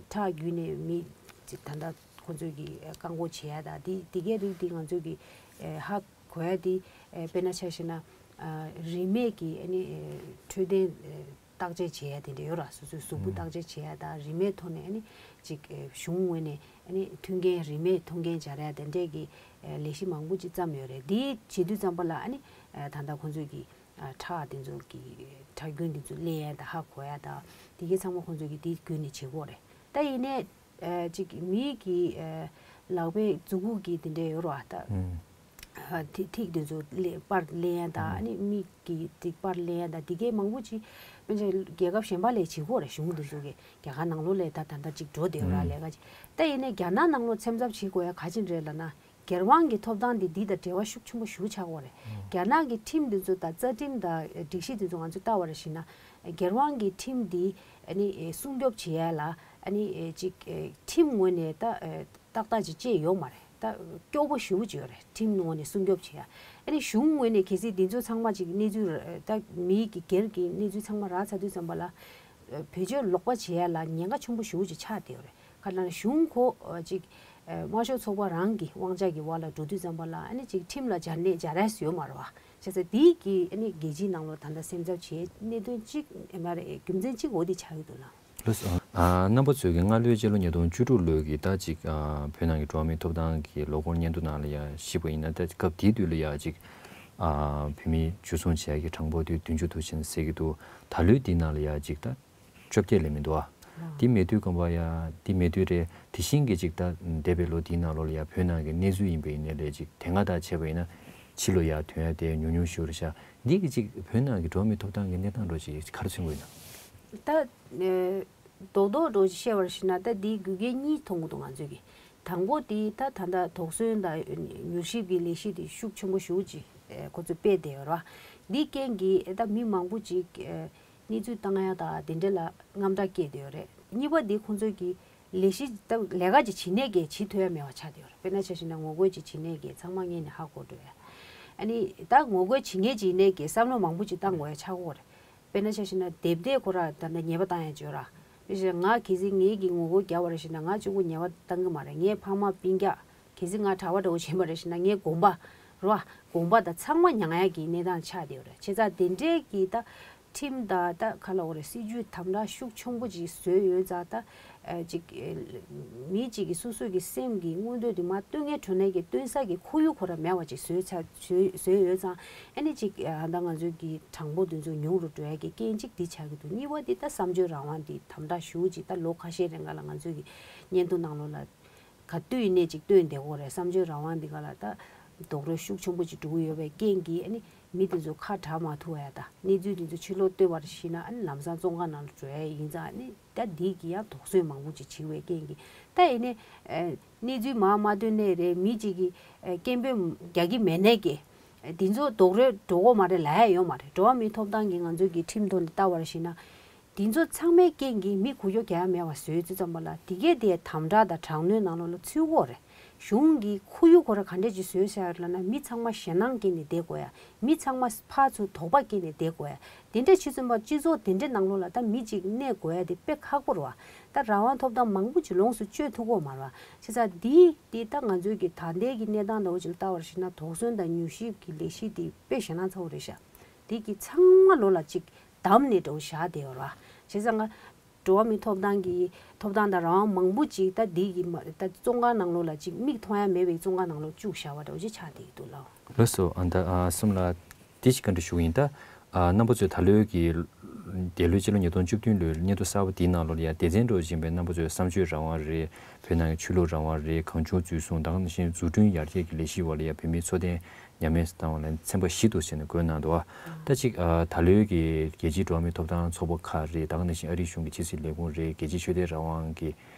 ཁྲག་བརྒྱུད་ནས་མི་ཅིག་ད་ལྟ་ཁོ་ཚོས་ཀྱི་ཨེ་བཀག་འགོག་བྱེད་ཡ་ད་འདི་འདི་གའི་རིགས་འདི་ང་ཚོས་ཀྱི་ཨེ་ཧ་གོ་ཡ་འདི་ཨེ་དཔེར་ན་ཆ་བཞག་ན་ཨ་རིན་མེད་ཀྱི་ཨ་ནི་ཨེ་འཕྲོད་བསྟེན་ཨེ་བརྟག་དཔྱད་བྱེད་ཡ་དེ་འདྲ་ཡོད་ར། སོ་སོའི་གཟུགས་པོ་ཨུ། བརྟག་དཔྱད་བྱེད་ཡ་དང་རིན་མེད་ཐོག་ནས་ཨ་ནི་ཅིག་ཨེ་གཞུང་ངོས་ནས་ཨ་ནི་མཐུན་རྐྱེན་རིན་མེད་མཐུན་རྐྱེན་སྦྱར་ཡ་དེ་འདྲས་ཀྱི་ཨེ་ལས་གཞི་མང་པོ་ཅིག་བརྩམས་ཡོད་རེད། དེ་བྱེད་དུས་ཙམ་པ་ལ་ཨ་ནི་ཨེ་ད་ལྟ་ཁོང་ཚོས་ཀྱི་ཨ་ཁྲག་དེ་ཚོ་གི་ཁྲག་རྒྱུན་དེ་ཚོ་ལེན་ཡ་དང་ཧ་གོ་ཡ་དང་དེ་གའི་ཚང་མ་ཁོང་ཚོས་ཀྱི་དེ་བརྒྱུད་ནས་བྱེད་ཀྱི་ཡོད་རེད། ད་ཡིན་ནའི་ཨ་ཅིག་མི་གི་ཨ་ལག་པའི་མཛུབ་གུ་གི་དེ་འདྲ་ཡོད་རེད་བ། ད་ཨུ། ཨ་ཐིག་ཐིག་དེ་ཚོ་ལེ་པར་ལེན་ཡ་དང་ཨ་ནི་མིག་གི་ཐིག་པར་ལེན་ཡ་དང་དེ་གའི་མང་པོ་ཅིག་དཔེར་ན་རྒྱལ་ཁབ་གཞན་པ་ལས་བྱེད་ཀྱི་ཡོད་རེད། གཞུང་དེ་ཚོ་གི་རྒྱ་གར་ནང་ལོགས་ལས་ད་ད་ལྟ་ཅིག་འགྲོ་བསྡད་ཡོད་ར་ཨུ། ལས་ཀ་ཅིག་ད་ཡིན་ནའི་རྒྱ་ནག་ནང་ལོགས་སེམས་འཚབ་བྱེད་དགོས་ཡ་ག་ཅི་རེད་ལབ་ན། སྒེར་དབང་གི་ཐོབ་ཐང་དེ་འདི་དང་འབྲེལ་བ་ཤུགས་ཆེན་པོ་ཞེ་པོ་ཆགས་ཀྱི་ཡོད་རེད། རྒྱ་ནག་གི་ཁྲིམས་འདི་ཚོ་དང་རྩ་ཁྲིམས་དང་སྒྲིག་གཞི་འདི་ཚོ་ང་ཚོས་ལྟ་བ་རེད་ཞེ་ན། སྒེར་དབང་གི་ཁྲིམས་འདི་ཨ་ནི་སྲུང་སྐྱོབ་བྱེད་ཡ་ལ་ཨ་ནི་ཅིག་ཁྲིམས་ངོས་ནས་ད་ཏག་ཏག་ཅིག་བཅས་ཡོད་མ་རེད། ད་སྐྱོ་པོ་ཞེ་པོ་ཅིག་ཡོད་རེད། ཁྲིམས་ངོས་ནས་སྲུང་སྐྱོབ་བྱེད་ཡ། ཨ་ནི་གཞུང་ངོས་ནས་གལ་སྲིད་འདི་ཚོ་ཚང་མ་ཅིག་གནས་ཚུལ་ད་མིའི་གི་སྒེར་གྱི་གནས་ཚུལ་ཚང་མ་རག་ཚར་དུས་ཙམ་པ་ལ་བེད་སྤྱོད་ལོག་པ་བྱེད་ཡ་ལ་ཉེན་ཁ་ཆེན་པོ་ཞེ་པོ་ཅིག་ཆགས་བསྡད་ཡོད་རེད། ག་ལ་གཞུང་ཁོ་ཅིག་དམར་ཤོག་ཚོགས་པ་རང་གི་དབང་ཆ་གི་འོག་ལ་འགྲོ་དུས་ཙམ་པ་ལ་ཨ་ནི་ཅིག་ཁྲིམས་ལ་སྦྱར་ནས་སྦྱར་ཡས་ཡོད་མ་རེད་བ། བྱས་ཙང་འདི་གི་ཨ་ནི་རྒྱལ་སྤྱིའི་ནང་ལོགས་ད་ལྟ་སེམས་འཚབ་བྱེད་གནད་དོན་གཅིག་ཨེ་མ་རེད། རྒྱུ་མཚན་གཅིག་འོ་འདི་ཆགས་ཀྱི་འདུག་ལ། ལགས་སོ། ཨ་རྣམ་པ་ཚོས་ཀྱི་སྔ་ལོའི་སྤྱི་ལོ་ཉིས་སྟོང་བཅུ་དྲུག་ལོའི་གི་ད་ཅིག་ཨ་བོད་ནང་གི་འགྲོ་བ་མིའི་ཐོབ་ཐང་གི་ལོ་འཁོར་སྙན་ཐོ་ནང་ལ་ཡ་གཞིགས་པ་ཡིན་ན། ད་སྐབས་དེའི་དུས་ལ་ཡ་ཅིག་ཨ་བོད་མིའི་འཇུ་བཟུང་བྱས་ཀྱི་གྲངས་འབོར་དུས་བདུན་ཅུ་དུ་ཕྱིན་ཟེར་གྱི་འདུག་ད་ལོའི་འདི་ནང་ལ་ཡ་ཅིག་ད་བཅོ་བརྒྱད་ལས་མི་འདུག་ཨ། འདི་མེད་དུས་ཙམ་པ་ཡ་འདི་མེད་དུས་རེད། དེ་བཞིན་གྱི་ཅིག་ད་འདས་པའི་ལོ་འདིའི་ནང་ལོགས་ལ་ཡ་བོད་ནང་གི་གནས་ཚུལ་ཡིན་པ་ཡིན་ནའི་རེད། ཅིག་དེ་སྔ་དང་བྱས་པ་ཡིན་ན་ཕྱི་ལོགས་ཡ་ཐོན་ཡ་དེ་ཉུང་ཉུང་ཞིག་རེད་ཤག་འདི་གི་ཅིག་བོད་ནང་གི་འགྲོ་བ་མིའི་ཐོབ་ཐང་གི་གནས་སྟངས་འདྲ་ཅིག་ག་རེ་མཚོན་གྱི་ཡོད་ན། ད་ཨེ་རྡོག་རྡོག་འདྲ་ཅིག་བཤད་པར་ཞུས་ན། ད་འདི་དགོས་གལ་གཉིས་མཐོང་གི་འདུག་ང་ཚོས་ཀྱི། དང་པོ་དེ་ད་ད་ལྟ་དོགས་ཟོན་དང་མྱུལ་ཞིབ་ཀྱི་ལས་གཞི་དེ་ཤུགས་ཆེན་པོ་ཞེ་པོ་ཅིག་ཨེ་ཁོ་ཚོས་སྤེལ་བསྡད་ཡོད་རེད་བ། འདི་རྐྱེན་གྱིས་ཨེ་ད་མི་མང་པོ་ཅིག་ཨེ་གནས་ཚུལ་བཏང་ཡ་དང་དེ་འདྲ་ལ་དངངས་སྐྲག་སྐྱེས་བསྡད་ཡོད་རེད། གཉིས་པ་དེ་ཁོང་ཚོས་ཀྱི་ལས་གཞི་ད་ལས་ཀ་ཅིག་བྱེད་ནས་ཀྱི་བྱེད་ཐུབ་ཡ་མེད་པ་ཆགས་བསྡད་ཡོད་རེད། དཔེར་ན་ཆ་བཞག་ན་ངོ་རྒོལ་ཅིག་བྱེད་ནས་ཀྱི་ཚང་མ་སྔོན་ནས་ཧ་གོ་འགྲོ་ཡ། ཨ་ནི་ད་ངོ་རྒོལ་བྱེད་མཁན་ཅིག་ཡིན་ནས་ཀྱི་བསམ་བློ་མང་པོ་ཅིག་བཏང་དགོས་ཡ་ཆགས་ཀྱི་ཡོད་རེད། དཔེར་ན་ཆ་བཞག་ན་དེབ་དེ་ཁོ་ར་ད་ནི་ཉེས་པ་བཏང་ཡ་བྱོས་ར། དཔེ་བཞག་ང་གལ་སྲིད་ངེད་ཀྱི་ངོ་རྒོལ་རྒྱག་པ་རེད་ཞེ་ན་ང་གཅིག་པུ་ཉེས་པ་བཏང་གི་མ་རེད། ངའི་ཕ་མ་སྤུན་ཀྱག་གལ་སྲིད་ང་གྲྭ་པ་འདྲ་བོ་བྱས་པ་རེད་ཞེ་ན་ངའི་དགོན་པ་ར་དགོན་པ་དང་ཚང་མ་མྱང་ཡ་གི་གནས་སྟངས་ཆགས་བསྡད་ཡོད་རེད། བྱས་ཙང་དེ་འདྲའི་གི་ད་ཁྲིམས་དང་ད་ག་ལ་འོ་རེད། སྲིད་ཇུས་དམ་དྲག་ཤུགས་ཆེན་པོ་ཅིག་བཟོས་ཡོད་ཙང་ད་ཨ་ཅིག་ཨ་མི་གཅིག་གི་སོ་སོ་གི་སེམས་ཀྱི་མངོན་འདོད་དེ་མར་སྟོན་མཁན་བྲོ་ནས་ཀྱི་སྟོན་ས་གི་ཁོར་ཡུག་ཁོ་ར་མེད་པ་ཅིག་བཟོས་ཚར་བཟོས་བཟོས་ཡོད་ཙང་། ཨ་ནི་ཅིག་ཨ་ད་ང་ཚོའི་གི་གྲངས་འབོར་དེ་ཚོ་ཉུང་རུ་འགྲོ་ཡ་གི་རྐྱེན་གཅིག་འདི་ཆགས་ཀྱི་འདུག་གཉིས་པ་འདི་ད་བསམ་བརྗོད་རང་དབང་འདི་དམ་དྲག་ཞེ་པོ་ཅིག་ད་ལོ་ཁ་ཤས་རིང་ག་ལ་ང་ཚོའི་གི་སྙན་ཐོ་ནང་ལོགས་ལ་ག་དུས་ཡིན་ནའི་ཅིག་བཏོན་བསྡད་ཀྱི་ཡོད་རེད། བསམ་བརྗོད་རང་དབང་འདི་ག་ལ་ད་རྡོག་རོལ་ཤུགས་ཆེན་པོ་ཅིག་འགྲོ་གི་ཡོད་པའི་རྐྱེན་གྱིས་ཨ་ནི་མི་དེ་ཚོ་ཁ་གྲག་མ་ཐུབ་པ་ཡ་དང་གནས་ཚུལ་དེ་ཚོ་ཕྱི་ལོགས་བཏོན་པར་ཤེས་ན་ཨ་ནི་ལམ་སང་བཙོན་ཁང་ནང་ལ་འགྲོ་ཡ་ཡིན་ཙང་། ཨ་ནི་ད་འདི་གི་ཡང་དོགས་ཟོན་མང་པོ་ཅིག་བྱེད་པའི་རྐྱེན་གྱིས་ད་ཡིན་ནའི་ཨ་གནས་ཚུལ་མར་མ་བཏོན་ནའི་རེད། མི་གཅིག་གིས་ཨ་སྐད་འབོད་རྒྱག་གི་མེད་ནའི་གི་འདི་ཚོ་རྡོག་རོལ་འགྲོ་གི་མ་རེད་ལབ་ཡ་ཡོད་མ་རེད། འགྲོ་བ་མིའི་ཐོབ་ཐང་གི་ང་ཚོའི་གི་ཁྲིམས་ཐོག་ནས་ལྟ་བར་ཤེས་ན། འདི་ཚོ་ཚང་མའི་རྐྱེན་གྱིས་མི་གུ་ཡངས་རྒྱག་ཡ་མེད་པ་བཟོས་ཚུལ་ཙམ་པ་ལ་དེ་གས་དེ་དམ་དྲག་དང་དྲག་གནོན་ནང་ལོགས་ལ་ཚུད་ཀྱི་ཡོད་རེད། གཞུང་གིས་ཁོར་ཡུག་ཁོ་ར་ག་འདྲས་ཅིག་བཟོས་བཞག་ཡོད་ལབ་ན། མི་ཚང་མ་ཞེད་སྣང་སྐྱེས་ནས་བསྡད་དགོས་ཡ། མི་ཚང་མ་ཕར་ཚུར་དོགས་པ་སྐྱེས་ནས་བསྡད་དགོས་ཡ། དེ་འདྲ་བྱས་ཙམ་པ་སྤྱི་ཚོགས་དེ་འདྲའི་ནང་ལོགས་ལ་ད་མི་གཅིག་གནས་དགོས་ཡ་དེ་དཔེ་ཁག་པོ་རེད་བ། ད་རང་དབང་ཐོབ་ཐང་མང་པོ་ཅིག་ལོངས་སུ་སྤྱོད་ཐུབ་ཀྱི་ཡོད་མ་རེད་བ། བྱས་ཙང་འདི་འདི་ད་ང་ཚོའི་གི་ད་ལྟའི་གི་གནས་སྟངས་འདྲ་བོ་ཅིག་ལ་ལྟ་བར་ཤེས་ན་དོགས་ཟོན་དང་མྱུལ་ཞིབ་ཀྱི་ལས་གཞི་འདི་དཔེ་ཞེད་སྣང་ཚ་བོ་རེད་ཤག་འདི་གི་ཚང་མ་ལོ་ལ་གཅིག་བསྡམས་ནས་འདྲ་བོ་བཞག་བསྡད་ཡོད་རེད་བ། བྱས་ཙང་ང་འགྲོ་བ་མིའི་ཐོབ་ཐང་གི་ཐོབ་ཐང་དང་རང་དབང་མང་པོ་ཅིག་ད་འདི་གི་མ་ད་བཙོན་ཁང་ནང་ལོགས་ལ་ཅིག་མིག་མཐོང་ཡ་མེད་པའི་བཙོན་ཁང་ནང་ལོགས་བཅུག་བཞག་པ་འདྲ་བོ་ཅིག་ཆགས་བསྡད་ཀྱི་འདུག་ལགས། ལགས་སོ། ཨ་ད་ཨ་གསུམ་ལ་དེ་ཞིག་བཀའ་འདྲི་ཞུ་གི་ཡིན། ད་ཨ་རྣམ་པ་ཚོས་ད་ལོའི་གི་འདས་ལོའི་སྤྱི་ལོ་ཉིས་སྟོང་བཅུ་བདུན་ལོའི་སྙན་ཐོ་གསར་པ་དེའི་ནང་ལོགས་ལ་ཡ་སྡེ་ཚན་འདྲ་བོ་ཅིག་ཡིན་པའི་རྣམ་པ་ཚོས་བསམ་སྤྱོད་རང་དབང་རེད། བོད་ནང་གི་ཆོས་ལུགས་རང་དབང་རེད། གང་བྱུང་འཛུལ་སོང་། ད་ག་ནང་བཞིན་འཛུགས་སྐྲུན་ཡར་རྒྱས་ཀྱི་ལས་གཞི་འོག་ལ་ཡ་བོད་མིའི་འཚོ་རྟེན་ཉམས་དམས་སུ་བཏང་བ་ལ་ཚན་པ་བཞི་འདུག་ཟེར་ནས་བཀོད་གནང་འདུག་ད་ཅིག་ཨ་ད་ལོའི་གི་རྒྱལ་སྤྱིའི་འགྲོ་བ་མིའི་ཐོབ་ཐང་ཚོགས་པ་ཁག་རེད། ད་ག་ནང་བཞིན་ཨ་རིའི་གཞུང་གི་ཕྱི་སྲིད་ལས་ཁུངས་རེད། རྒྱལ་སྤྱིའི་ཆོས་དད་རང་དབང་གི་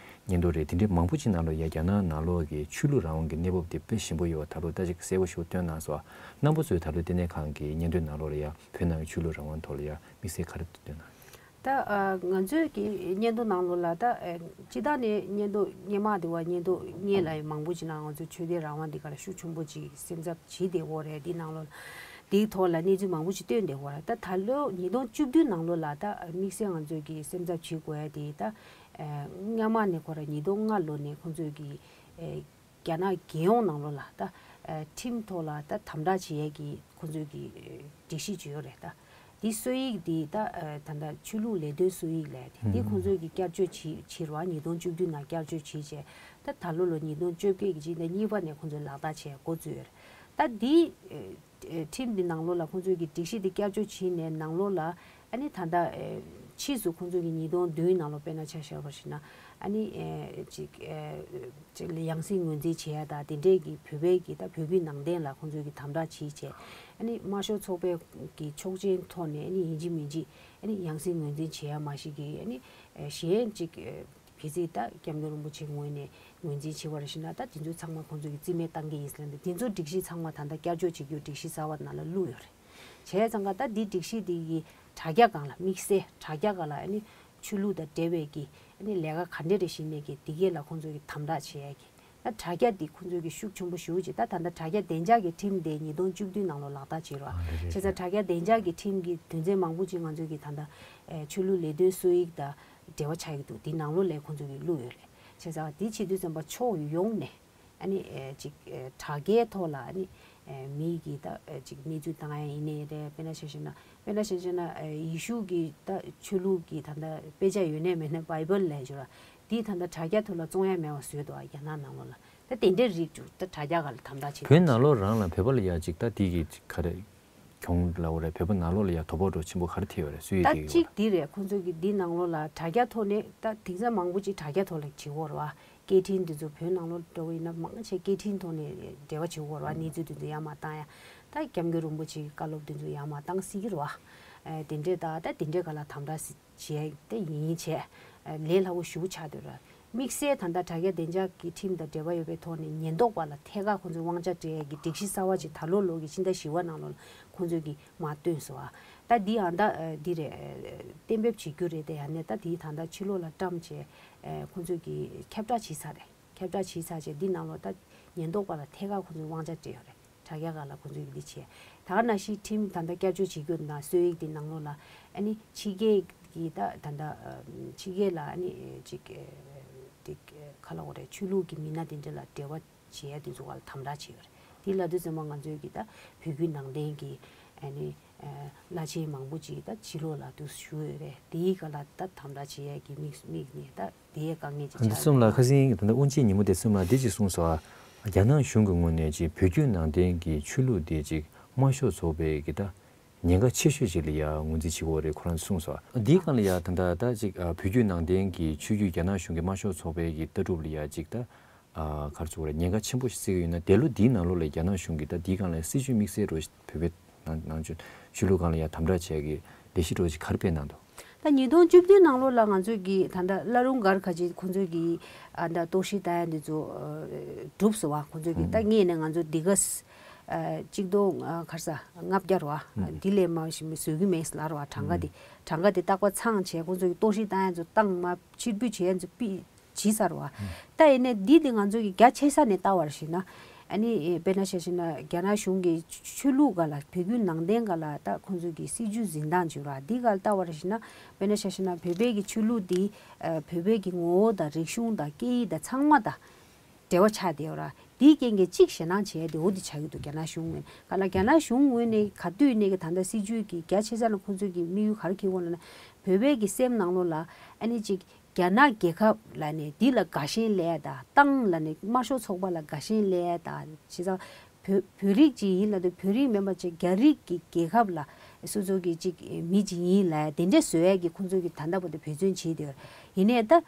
སྙན་ཐོ་རེད། དེ་འདྲའི་མང་པོ་ཅིག་ནང་ལོགས་ཡ་རྒྱ་ནག་ནང་ལོགས་ཀྱི་ཆོས་ལུགས་རང་དབང་གི་གནས་བབ་དེ་དཔེ་ཞན་པོ་ཡོད་པ་ད་ལོ་ད་ཅིག་གསལ་པོ་ཞིག་བཏོན་གནང་སོང་། རྣམ་པ་ཚོས་ད་ལོའི་ལྟེ་གནས་ཁང་གི་སྙན་ཐོའི་ནང་ལོགས་ལ་ཡ་བོད་ནང་གི་ཆོས་ལུགས་རང་དབང་ཐོག་ལ་ཡ་དམིགས་བསལ་ག་རེ་བཏོན་གནང་། ད་ཨ་ང་ཚོའི་གི་སྙན་ཐོ་ནང་ལོགས་ལ་ད་ཨ་སྤྱིར་བཏང་ནས་སྙན་ཐོ་སྔོན་མ་དེ་བ་སྙན་ཐོ་སྔོན་ལ་ཡང་མང་པོ་ཅིག་ནང་ང་ཚོའི་ཆོས་དད་རང་དབང་འདི་ག་ལ་ཤུགས་ཆེན་པོ་ཅིག་སེམས་འཚབ་བྱེད་བསྡད་ཡོད་རེད། འདི་ནང་ལོགས་ལ་འདིའི་ཐོག་ལ་གནས་ཚུལ་མང་པོ་ཅིག་བཏོན་བསྡད་ཡོད་རེད། ད་ད་ལོ་ཉིས་སྟོང་བཅུ་བདུན་ནང་ལོགས་ལ་ད་དམིགས་བསལ་ང་ཚོའི་གི་སེམས་འཚབ་བྱེད་དགོས་ཡ་དེ་ད་ཨ་སྔ་མ་ནས་ཁོ་ར་ཉིས་སྟོང་ལྔ་ལོ་ནས་ཁོང་ཚོའི་གི་ཨ་རྒྱ་ནག་རྒྱལ་ཡོངས་ནང་ལོགས་ལ་ད་ཨ་ཁྲིམས་ཐོག་ལ་ད་དམ་དྲག་བྱེད་ཡས་ཀྱི་ཁོང་ཚོའི་གི་ཨ་སྒྲིག་གཞི་ཅིག་ཡོད་རེད། ད་འདི་སྲོལ་ཡིག་འདི་ད་ཨ་ད་ལྟ་ཆོས་ལུགས་ལས་དོན་སྲོལ་ཡིག་ལས་དེ་འདི་ཁོང་ཚོའི་གི་བསྐྱར་བཅོས་བྱེད་བྱེད་རོགས། ཉིས་སྟོང་བཅུ་བདུན་ནང་བསྐྱར་བཅོས་བྱེད་བྱས། ད་ད་ལོ་ལོ་ཉིས་སྟོང་བཅོ་བརྒྱད་ཀྱི་ཕྱི་ཟླ་གཉིས་པ་ནས་ཁོང་ཚོས་ལག་བསྟར་བྱས་འགོ་བཙུགས་ཡོད་རེད། ད་འདི་ཨ་ཁྲིམས་འདི་ནང་ལོགས་ལ་ཁོང་ཚོའི་གི་སྒྲིག་གཞི་འདི་བསྐྱར་བཅོས་བྱས་ནས་ནང་ལོགས་ལ་ཨ་ནི་ད་ལྟ་ཨེ་ཕྱིས་སུ་ཁོང་ཚོས་ཀྱི་ཉིས་སྟོང་བདུན་ནང་ལོགས་དཔེར་ན་ཆ་བཞག་པར་ཞུས་ན་ཨ་ནི་ཨེ་ཅིག་ཨེ་ཅིག་ཡང་སྲིད་ངོས་འཛིན་བྱེད་ཡ་དང་དེ་འདྲས་ཀྱི་བོད་པའི་གི་ད་བོད་བརྒྱུད་ནང་བསྟན་ལ་ཁོང་ཚོས་ཀྱི་དམ་དྲག་བྱེད་བྱས། ཨ་ནི་དམར་ཤོག་ཚོགས་པའི་གི་ཆོག་མཆན་ཐོག་ནས་ཨ་ནི་ཡིན་གཅིག་མིན་གཅིག་ཨ་ནི་ཡང་སྲིད་ངོས་འཛིན་བྱེད་ཡ་མ་གཞི་གི་ཨ་ནི་ཨེ་གཞན་ཅིག་ཨེ་ གལ་སྲིད་ད་སྐྱབས་མགོན་རིན་པོ་ཆེའི་ངོས་ནས་ངོས་འཛིན་བྱེད་པ་རེད་ཞུ་ན། ད་དེ་ཚོ་ཚང་མ་ཁོང་ཚོ་གི་རྩིས་མེད་བཏང་གི་ཡིན་ཟེར་ལབ་འདུག་དེ་ཚོ་སྒྲིག་གཞི་ཚང་མ་ད་ལྟ་བསྐྱར་བཅོས་བྱེད་རྒྱུ་སྒྲིག་གཞི་གསར་པ་ནང་ལ་བླུགས་ཡོད་རེད། བྱས་ཙང་ཀ་ད་འདི་སྒྲིག་གཞི་འདི་གི་དྲ་རྒྱ་སྒང་ལ་དམིགས་བསལ་དྲ་རྒྱ་སྒང་ལ་ཨ་ནི་ཆོས་ལུགས་དང་འབྲེལ་བའི་གི་ཨ་ནི་ལས་ཀ་ག་འདྲ་རེ་བྱེད་ནས་གི་འདི་གས་ལ་ཁོང་ཚོ་གི་དམ་དྲག་བྱེད་ཡ་གི། ད་དྲ་རྒྱ་འདི་ཁོང་ཚོ་གི་ཤུགས་ཆེན་པོ་ཞེ་པོ་ཅིག་ད་ད་ལྟ་དྲ་རྒྱ་བདེ་འཇགས་ཀྱི་ཁྲིམས་དེ་ཉིས་སྟོང་བཅུ་བདུན་ནང་ལོགས་ལག་བསྟར་བྱས་རོགས། ཨ་རེད་རེད་བྱས་ཙང་རེད། དྲ་རྒྱ་བདེ་འཇགས་ཀྱི་ཁྲིམས་ཀྱི་དོན་ཚན་མང་པོ་ཅིག་ང་ཚོ་གི་ད་ལྟ་ཨེ་ཆོས་ལུགས་ལས་དོན་སྲོལ་ཡིག་དང་འབྲེལ་བ་ཆགས་ཀྱི་འདུག་དེ་ནང་ལོགས་ལ་ཁོང་ཚོ་གི་བླུགས་ཡོད་རེད། བྱས་ཙང་དེ་བྱེད་དུས་ཙམ་པ་ཕྱོགས་ཡོངས་ནས་ཨ་ནི་ཨེ་ཅིག་ཨེ་དྲ་རྒྱའི་ཐོག་ལ་ཨ་ནི་ཨེ་མི་གིས་ད་ཨེ་ཅིག་གནས་ཚུལ་བཏང་ཡ་ཡིན་ནའི་རེད། དཔེར་ན་ཆ་བཞག་ན་དཔེར་ན་ཆ་བཞག་ན་ཨེ་ཡེ་ཤུ་གི་ད་ཆོས་ལུགས་ཀྱི་ད་ལྟ་དཔེ་ཆ་ཡོད་ནའི་མེད་ནའི་བྷའི་བལ་ལབ་ཡ་ཅིག་ཡོད་ར། དེ་ད་ལྟ་དྲ་རྒྱ་ཐོག་ལ་བཙོང་ཡ་མེད་པ་བཟོས་འདུག་ཨ་རྒྱ་ནག་ནང་ལོགས་ལ། ད་དེ་འདྲའི་རིགས་ཅིག་ད་དྲ་རྒྱ་སྒང་ལ་དམ་དྲག་བྱེད་བོད་ནང་ལོགས་རང་ལ་བོད་པ་ལ་ཡ་ཅིག་ད་དེ་གི་ཅིག་ག་རེ་གྱོང་ལབ་དགོས་རེད། བོད་པ་ནང་ལོགས་ལ་ཡ་དོ་ཕོག་འདྲ་ཆེན་པོ་ག་རེ་ཐེབས་ཡོད་རེད། སུས་ཡོད་ད་དེ་གི་གཅིག་བར་དེ་རེད། ཁོང་ཚོ་གི་འདི་ནང་ལོགས་ལ་དྲ་རྒྱ་ཐོག་ནས་ད་དེང་སང་མང་པོ་ཅིག་དྲ་རྒྱ་ཐོག་ལ་བྱེད་ཀྱི་ཡོད་རེད་བ། སྐད་འཕྲིན་འདི་ཚོ་བོད་ནང་ལོགས་འགྲོ་གི་ཡིན་ན་མང་ཆེ་སྐད་འཕྲིན་ཐོག་ནས་འབྲེལ་བ་བྱེད་ཀྱི་ཡོད་རེད་བ། གནས་ཚུལ་འདི་ཚོ་ཡར་མར་བཏང་ཡ། ད་སྐྱབས་མགོན་རིན་པོ་ཆེ་གི་བཀའ་སློབ་འདི་ཚོ་ཡར་མར་བཏང་སྲིད་ཀྱི་རེད་བ། ཨ་དེ་འདྲས་ད་ད་དེ་འདྲས་སྒང་ལ་དམ་དྲག་སྲིད། བྱས་ཏེ་ཡིན་བྱས། ལས་སླ་པོ་ཞེ་པོ་ཆགས་བསྡད་ར། དམིགས་བསལ་ད་ལྟ་དྲ་རྒྱ་བདེ་འཇགས་ཀྱི་ཁྲིམས་དང་འབྲེལ་བ་ཡོད་པའི་ཐོག་ནས་ཉེན་རྟོག་པ་ལ་ཐད་ཀར་ཁོང་ཚོས་དབང་ཆ་སྤྲད་ཡས་ཀྱི་སྒྲིག་གཞི་གསར་པ་ཅིག་ད་ལོ་ལོ་གི་ཕྱི་ཟླ་བཞི་པ་ནང་ལོགས་ལ་ཁོང་ཚོས་ཀྱིས་མར་བཏོན་སོང་ཨ། ད་འདི་ཡང་ད་འདི་རེད། གཏན་འབེབས་བྱེད་རྒྱུ་རེད་དེ། ཡང་ནས་ད་འདི་ད་ལྟ་ཕྱི་ལོགས་ལ་བཀྲམ་བྱས་ཁོང་ཚོས་ཀྱིས་ཁྱབ་བསྒྲགས་བྱས་ཚར་རེད། ཁྱབ་བསྒྲགས་བྱས་ཚར་རྗེས་འདི་ནང་ལོགས་ད་ཉེན་རྟོག་པ་ལ་ཐད་ཀར་ཁོང་ཚོས་དབང་ཆ་སྤྲད་ཡོད་རེད། དྲ་རྒྱ་སྒང་ལ་ཁོང་ཚོས་འདི་བྱས། ད་ག་ནང་བཞིན་ཁྲིམས་ད་ལྟ་བསྐྱར་བཅོས་བྱེད་རྒྱུ་དང་སྲོལ་ཡིག་འདི་ནང་ལོགས་ལ་ཨ་ནི་ཕྱི་རྒྱལ་གྱི་ད་ད་ལྟ་ཕྱི་རྒྱལ་ལ་ཨ་ནི་ཅིག་དེ་ག་ལ་འོ་རེད། ཆོས་ལུགས་ཀྱི་མི་སྣ་དེ་འདྲ་ལ་འབྲེལ་བ་བྱེད་ཡ་དེ་ཚོ་སྒང་ལ་དམ་དྲག་བྱས་ཡོད་རེད། དེ་ལབ་དུས་ཙམ་པ་ང་ཚོའི་གི་ད་བོད་བརྒྱུད་ནང་བསྟན་གྱི་ཨ་ནི་བླ་ཆེན་མང་པོ་ཅིག་ད་ཕྱི་ལོགས་ལ་དུ་བཞུགས་ཡོད་རེད། དེའི་སྒང་ལ་ད་དམ་དྲག་བྱེད་ཡས་ཀྱི་དམིགས་དམིགས་ནས་ད་དེའི་དཀའ་ངལ་ཅིག་ཆགས་འདི་གསུམ་ལ་ཁ་སང་ད་ལྟ་དབུ་འབྱེད་ཉིན་མོ་དེ་གསུམ་ལ་འདི་ཅིག་གསུངས་སོང་ཨ། རྒྱ་ནག་གཞུང་གི་ངོས་ནས་ཅིག་བོད་བརྒྱུད་ནང་བསྟན་གྱི་ཆོས་ལུགས་དེ་ཅིག་དམར་ཤོག་ཚོགས་པའི་གི་ད་ཉེན་ཁ་ཆེ་ཤོས་ཅིག་ལ་ཡ་ངོས་འཛིན་བྱེད་ཀྱི་ཡོད་རེད་ཁོ་རང་ཚོས་གསུངས་སོང་ཨ། འདིའི་སྒང་ལ་ཡ་ད་ལྟ་ད་ཅིག་བོད་བརྒྱུད་ནང་བསྟན་གྱི་ཆོས་བརྒྱུད་རྒྱ་ནག་གཞུང་གི་དམར་ཤོག་ཚོགས་པའི་གི་ལྟ་གྲུབ་ལ་ཡ་ཅིག་ད། ཨ་ག་རེ་ཟེར་དགོས་རེད། ཉེན་ཁ་ཆེན་པོ་ཞིག་བརྩི་གི་ཡོད་ན་འདས་ལོ་འདིའི་ནང་ལོགས་ལ་རྒྱ་ནག་གཞུང་གིས་ད་འདིའི་སྒང་ལ་སྲིད་བྱུས་དམིགས་བསལ་རོ་བོད་པའི་ནང་ནང་ཆོས་ཆོས་ལུགས་སྒང་ལ་ཡ་དམ་དྲག་བྱས་ཀྱི་ལས་གཞི་རོ་ཅིག་ག་རེ་སྤེལ་གནང་འདུག་ད་ཉིས་སྟོང་བཅུ་བདུན་ནང་ལོགས་ལ་ང་ཚོས་ཀྱི་ད་ལྟ་བླ་རུང་སྒར་ཁ་ཅིག་ཁོང་ཚོས་ཀྱི་ཨ་ད་གཏོར་བཤིག་བཏང་ཡ་འདི་ཚོ་གྲུབ་སོང་བ། ཁོང་ཚོས་ཀྱི་ད་སྔས་ནས་ང་ཚོ་འདི་ག་ཨ་གཅིག་སྟོང་ཨ་ག་རེ་ཟ་ལྔ་བརྒྱ་རེད་བ། འདི་ལས་མང་ཞིག་མི་བཟོ་གི་མེད་ལབ་རེད་བ། གྲངས་ཀ་དེ་གྲངས་ཀ་དེ་རྟག་པར་ཚང་བྱས་ཁོང་ཚོས་ཀྱི་གཏོར་བཤིག་བཏང་ཡ་ཚོ་བཏང་མ་ཕྱིར་འབུད་བྱས་ཡ་ཚོ་ཕྱིར་བྱས་ཚར་བ། ད་ཡིན་ནའི་འདི་དེ་ང་ཚོ་གི་རྒྱ་ཆེ་ས་ནས་ལྟ་བར་ཞིག་ན། ཨ་ནི་དཔེར་ན་ཆ་བཞག་ན་རྒྱ་ནག་གཞུང་གི་ཆོས་ལུགས་སྒང་ལ་བོད་བརྒྱུད་ནང་བསྟན་སྒང་ལ་ད་ཁོང་ཚོ་གི་སྲིད་བྱུས་འཛིན་སྟངས་བྱུང་ར། འདི་སྒང་ལ་ལྟ་བར་ཞིག་ན་དཔེར་ན་ཆ་བཞག་ན་བོད་པའི་གི་ཆོས་ལུགས་འདི་བོད་པའི་གི་ངོ་བོ་དང་རིག་གཞུང་དང་སྐད་ཡིག་དང་ཚང་མ་དང་འབྲེལ་བ་ཆགས་བསྡད་ཡོད་ར། དེའི་རྐྱེན་གྱིས་གཅིག་ཞེད་སྣང་བྱས་ཏེ་འོ་དེ་ཆགས་ཀྱི་འདུག་རྒྱ་ནག་གཞུང་ངོས་ནས་ག་ལ་རྒྱ་ནག་གཞུང་ངོས་ནས་ག་དུས་ནས་གི་ད་ལྟ་སྲིད་བྱུས་ཀྱི་རྒྱ་ཆེ་ས་ལ་ཁོང་ཚོས་ཀྱི་དམིགས་ཡུལ་ག་རེ་འཁྱེར་ཡོད་ལབ་ན། བོད་པའི་གི་སེམས་ནང་ལོགས་ལ་ཨ་ནི་གཅིག་རྒྱ་ནག་རྒྱལ་ཁབ་ལ་ནི་འདི་ལ་དགའ་ཞེན་ལས་དང་ཏང་ལ་ནི་དམར་ཤོག་ཚོགས་པ་ལ་དགའ་ཞེན་ལས་དང་བྱས་ཙང་བོད་བོད་རིགས་ཅིག་ཡིན་ལབ་དུས་བོད་རིགས་མིན་པ་ཅིག་རྒྱ་རིགས་ཀྱི་རྒྱལ་ཁབ་ལ་སོ་སོ་གི་ཅིག་མི་ཅིག་ཡིན་ལབ་དེ་འདྲས་བཟོ་ཡས་ཀྱི་ཁོང་ཚོ་གི་ད་ལྟ་བར་དུ་འབད་བརྩོན་བྱེད་དེ་ཡིན་ནའི་ད་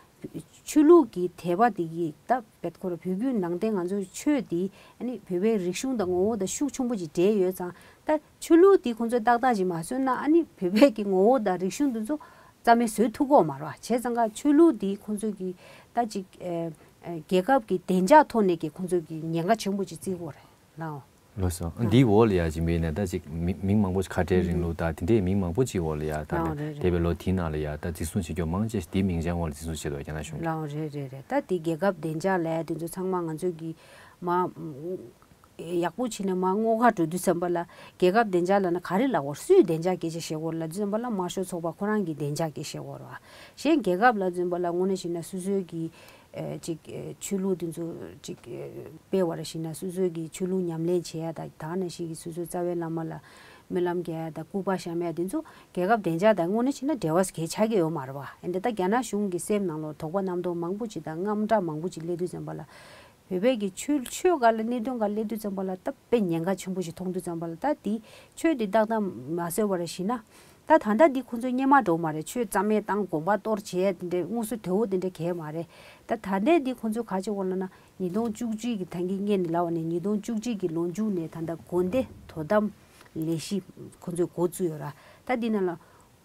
ཆོས་ལུགས་ཀྱི་དད་པ་དེ་གི་ད་བེད་ཁོ་ར་བོད་བརྒྱུད་ནང་བསྟན་ང་ཚོའི་ཆོས་དེ་ཨ་ནི་བོད་པའི་རིག་གཞུང་དང་ངོ་བོ་དང་ཤུགས་ཆེན་པོ་ཅིག་འདྲེས་ཡོད་ཙང་ད་ཆོས་ལུགས་དེ་ཁོང་ཚོས་ཏག་ཏག་ཅིག་མ་བཟོས་ན་ཨ་ནི་བོད་པའི་གི་ངོ་བོ་དང་རིག་གཞུང་དེ་ཚོ་རྩ་མེད་བཟོ་ཐུབ་ཀྱི་ཡོད་མ་རེད་བ། བྱས་ཙང་ཀ་ཆོས་ལུགས་འདི་ཁོང་ཚོས་ཀྱི་ད་ཅིག་ཨེ་ཨེ་རྒྱལ་ཁབ་ཀྱི་བདེ་འཇགས་ཐོག་ནས་ཀྱི་ཁོང་ཚོས་ཀྱི་ཉེན་ཁ་ཆེན་པོ་ཅིག་བརྩི་གི་ཡོད་རེད་ལགས། ལགས་སོ། ཨ། འདིའི་འོག་ལ་ཡ་ཅིག་མེད་ནས་ད་ཅིག་མི་མིང་མང་པོ་ཞིག་ཁ་བྲལ་རིང་ལུགས་དང་དེ་འདྲའི་མིང་མང་པོ་ཅིག་འོག་ལ་ཡ་ད་ལགས་འདས་རེད་རེད། པའི་ལོ་དེའི་ནང་ལ་ཡ་ད་འཛིན་བཟུང་བྱེད་རྒྱུ་མང་ཆེ་ཞིག་དེའི་མིང་ཅན་འོག་ལ་འཛིན་བཟུང་བྱེད་འདུག་རྒྱ་ནག་གཞུང་གིས། ལགས་རེད་རེད་རེད། ད་དེ་རྒྱལ་ཁབ་བདེ་འཇགས་ལ་ཡ་དེ་ཚོ་ཚང་མ་ང་ཚོས་ཀྱི་མ། ཡག་པོ་བྱས་ནས་མར་སྔོག་ག་འགྲོ་དུས་ཙམ་པ་ལ་རྒྱལ་ཁབ་བདེ་འཇགས་ལབ་ན་ག་རེ་ལབ་དགོས། སུས་བདེ་འཇགས་སྐད་ཆ་བཤད་དགོས་ལབ་དུས་ཙམ་པ་ལ་དམར་ཤོག་ཚོགས་པ་ཁོ་རང་གིས་བདེ་འཇགས་སྐད་བཤད་དགོས་རེད་བ། གཞན་རྒྱལ་ཁབ་ལབ་དུས་ཙམ་པ་ལ་དངོས་གནས་བྱས་ན་སོ་སོའི་གི་ཨེ་ཅིག་ཨེ་ཆོས་ལུགས་དེ་ཚོ་ཅིག་ཨེ་སྤེལ་བ་རེད་ཞེ་ན་སོ་སོའི་གི་ཆོས་ལུགས་ཉམས་ལེན་བྱེད་ཡ་དང་ད་ནང་བཞིན་གི་སོ་སོའི་རྩ་བའི་བླ་མ་ལ་སྨོན་ལམ་རྒྱག་ཡ་དང་སྐུ་པར་བཤམས་ཡ་དེ་ཚོ་རྒྱལ་ཁབ་བདེ་འཇགས་དང་དངོས་གནས་བྱས་ན་འབྲེལ་བ་གལ་ཆགས་ཀྱི་ཡོད་མ་རེད་བ། ཨེ་འདི་ལྟ་རྒྱ་ནག་གཞུང་གི་སེམས་ནང་ལོགས་དོགས་པ་རྣམ་རྟོག་མང་པོ་ཅིག་དང་དངངས་སྐྲག་མང་པོ་ཅིག་སླེབས་དུས་ཙམ་པ་ལ། བོད་པའི་གི་ཆོས་ཆོས་སྒང་ལ་གནད་དོན་སྒང་སླེབས་དུས་ཙམ་པ་ལ་ད་དཔེ་ཉེན་ཁ་ཆེན་པོ་ཞིག་མཐོང་དུས་ཙམ་པ་ལ་ད་དེ་ཆོས་དེ་ཏག་ཏག་མ་བཟོས་པ་རེད་ཞེ་ན། ད་ད་ལྟ་འདི་ཁོང་ཚོའི་སྔོན་མ་འགྲོ་མ་རེད། ཆོས་རྩ་མེད་བཏང་དགོན་པ་གཏོར་བྱས་དེ་འདྲའི་དངོས་སུ་དེ་འོ་དེ་འདྲའི་གས་མ་རེད། ད་ད་ལྟའི་འདི་ཁོང་ཚོས་ག་བྱེད་དགོས་ལབ་ན་ཉིས་སྟོང་བཅུ་གཅིག་གི་ད་གིན་སྔོན་ནས་ལབ་པ་ནས་ཉིས་སྟོང་བཅུ་གཅིག་གི་ལོ་མཇུག་ནས་ད་ལྟ་དགོན་སྡེ་དོ་དམ་ལས་གཞི་ཁོང་ཚོས་འགོ་བཙུགས་ཡོད་ར། ད་འདི་ནང་ལ་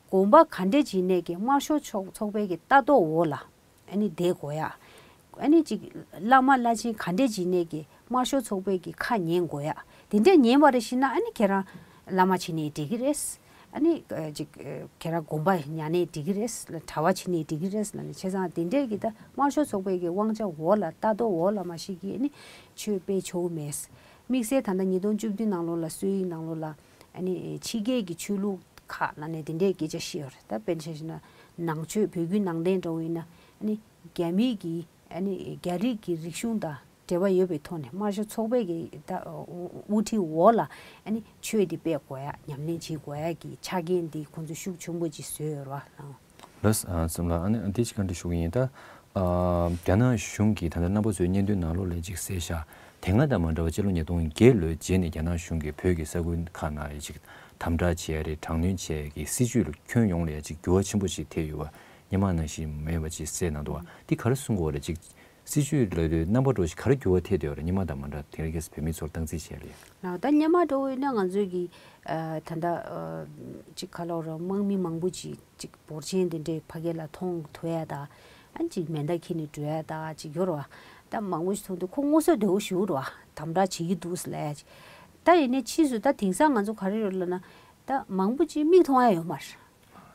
དགོན་པ་ག་འདྲས་བྱས་ནས་ཀྱི་དམར་ཤོག་ཚོགས་ཚོགས་པའི་གི་ལྟ་རྟོག་འོག་ལ། ཨ་ནི་བསྡད་དགོས་ཡ། ཨ་ནི་ཅིག་བླ་མ་བླ་ཆེན་ག་འདྲས་ཅིག་ནས་ཀྱི་དམར་ཤོག་ཚོགས་པའི་གི་ཁ་ཉན་དགོས་ཡ། དེ་འདྲས་ཉན་པ་རེ་ཞིག་ན་ཨ་ནི་ཁྱེད་རང་བླ་མ་བྱེད་ནས་འགྲིག་གི་རེད། ཨ་ནི་ཅིག་ཁྱེད་རང་དགོན་པ་ཉར་ནས་འགྲིག་གི་རེད། གྲྭ་པ་བྱེད་ནས་འགྲིག་གི་རེད་ལབ་ནས། བྱས་ཙང་དེ་འདྲས་ཀྱི་ད་དམར་ཤོག་ཚོགས་པའི་གི་དབང་ཆ་འོག་ལ་ལྟ་རྟོག་འོག་ལ་མ་ཞིག་གི་ཨ་ནི་ཆོས་སྤེལ་ཆོག་མེད། དམིགས་བསལ་ད་ལྟ་ཉིས་སྟོང་བཅུ་བདུན་ནང་ལོགས་ལ་སྲོལ་ཡིག་ནང་ལོགས་ལ་ཨ་ནི་ཕྱི་རྒྱལ་གྱི་ཆོས་ལུགས་ཁག་ལ་ནས་དེ་འདྲའི་སྐད་ཆ་བཤད་ཡོད་རེད། ད་དཔེར་ན་ཆ་བཞག་ན་ནང་ཆོས་བོད་བརྒྱུད་ནང་བསྟན་འདྲ་བོ་ཡིན་ན་ཨ་ནི་རྒྱ་མིའི་གི་ཨ་ནི་རྒྱ་རིགས་ཀྱི་རིག་གཞུང་དང་འབྲེལ་བ་ཡོད་པའི་ཐོག་ནས་དམར་ཤོག་ཚོགས་པའི་གི་ད་དབུ་ཁྲིད་འོག་ལ་ཨ་ནི་ཆོས་འདི་སྤེལ་དགོས་ཡ། ཉམས་ལེན་བྱེད་དགོས་ཡ་གི་ཆ་རྐྱེན་འདི་ཁོང་ཚོས་ཤུགས་ཆེན་པོ་ཅིག་བཟོས་ཡོད་རེད་བ། ལགས་སོ། ཨ་གསུམ་ལགས། ཨ་ནི་འདི་ཅིག་བཀའ་འདྲི་ཞུ་གི་ཡིན། ད་ཨ་རྒྱ་ནག་གཞུང་གིས་ད་ལྟ་རྣམ་པ་ཚོའི་སྙན་ཐོའི་ནང་ལོགས་ལ་ཅིག་གསལ་བཞག་དེ་སྔ་དང་མ་འདྲ་བ་སྤྱི་ལོ་ཉིས་སྟོང་བརྒྱད་ལོའི་རྗེས་ནས་རྒྱ་ནག་གཞུང་གིས་བོད་ཀྱི་ས་ཁུལ་ཁག་ནང་ཅིག་དམ་དྲག་བྱེད་ཡ་རེད། དྲག་གནོན་བྱེད་ཡ་གི་སྲིད་བྱུས་ལ་ཁྱོན་ཡོངས་ལ་ཡ་ཅིག་འགྱུར་བ་ཆེན་པོ་ཞིག་ཐེབས་ཡོད་པ་སྔོན་མ་ནང་བཞིན་མེད་པ་ཅིག་གསལ་གནང་འདུག་བ། འདི་ག་རེ་གསུང་དགོས་རེད། ཅིག་སྲིད་བྱུས་ལ་རྣམ་པ་འདྲ་ཞིག་ག་རེ་འགྱུར་བ་ཐེབས་བསྡད་ཡོད་རེད། སྔོན་མ་དང་མ་འདྲ། དེ་རིང་ཁ་སང་བོད་མི་ཚོར་སྟངས་འཛིན་བྱས་ལ། ལགས། ད་སྔོན་མ་འདྲ་བོ་ཡིན་ན་ང་ཚོས་ཀྱི་ཨ་ད་ལྟ་ཨ་ཅིག་ག་ལབ་ར། དམག་མི་མང་པོ་ཅིག་ཅིག་འབོར་ཆེན་དེ་འདྲའི་ཕ་གི་ལ་ཐོན་ཐུབ་ཡ་ད། ཨ་ཅིག་མེ་མདའ་འཁྱེར་ནས་འགྲོ་ཡ་ད་ཅིག་ཡོད་རེད་བ། ད་མང་པོ་ཞིག་མཐོང་དུས་ཁོ་སྔོ་ཚལ་དོད་པོ་ཞིག་རེད་བ། དམ་དྲག་བྱེད་ཀྱི་འདུག་ལབ་ཡ་ཅིག་ད་ཡིན་ནའི་ཕྱིས་སུ་ད་དེང་སང་ང་ཚོ་ག་རེ་ཡོད་ལབ་ན། ད་མང་པོ་ཅིག་མིག་མཐོང་ཡ་ཡོད་མ་རེད།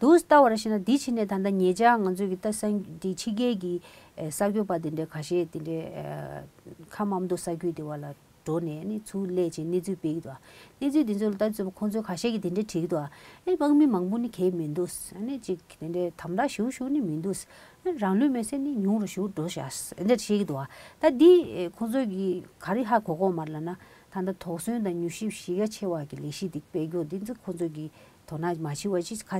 འདུག་ལྟ་བ་ར་ཤི་ན་འདི་ཕྱི་ནས་ད་ལྟ་ཉེ་ཆར་ང་ཚོ་གི་ད་སང་འདི་ཕྱི་རྒྱལ་གྱི་ཨེ་གསར་འགོད་པ་དེ་འདྲའི་ཁ་ཤས་དེ་འདྲའི་ཨེ་ཁམས་དམར་མདོ་ས་ཁུལ་དེ་བ་ལ་འགྲོ་ནས་ནི་ཚུར་སླེབས་བྱས་གནས་ཚུལ་སྤེལ་གྱི་འདུག་གནས་ཚུལ་དེ་ཚོ་ལ་ལྟ་ཚུལ་ཁོང་ཚོས་ཁ་ཤས་ཀྱིས་དེ་འདྲའི་བྲིས་ཀྱི་འདུག་ཨེ་དམག་མི་མང་པོ་ནི་གས་མི་འདུག་ཨ་ནི་ཅིག་དེ་འདྲའི་དམ་དྲག་ཞེ་པོ་ཞེ་པོ་ནི་མི་འདུག་ཨ་རང་ལུས་མེར་སྲེག་ནི་ཉུང་རུ་ཞེ་པོ་འགྲོ་ཤག་ཨེ་འདྲ་བཤད་ཀྱི་འདུག་ད་འདི་ཨེ་ཁོང་ཚོས་ཀྱིས་ག་རེ་ཧ་གོ་གོ་མ་རེད་ལབ་ན། ད་ལྟ་དོགས་ཟོན་དང་མྱུལ་ཞིབ་གཞི་རྒྱ་ཆེ་བ་གི་ལས་གཞི་འདི་སྤེལ་རྒྱུ་འདི་ཚོ་ཁོང་ཚོས་ཀྱིས་དོ་སྣང་མ་བྱེད་པ་ཅིག་ཁ་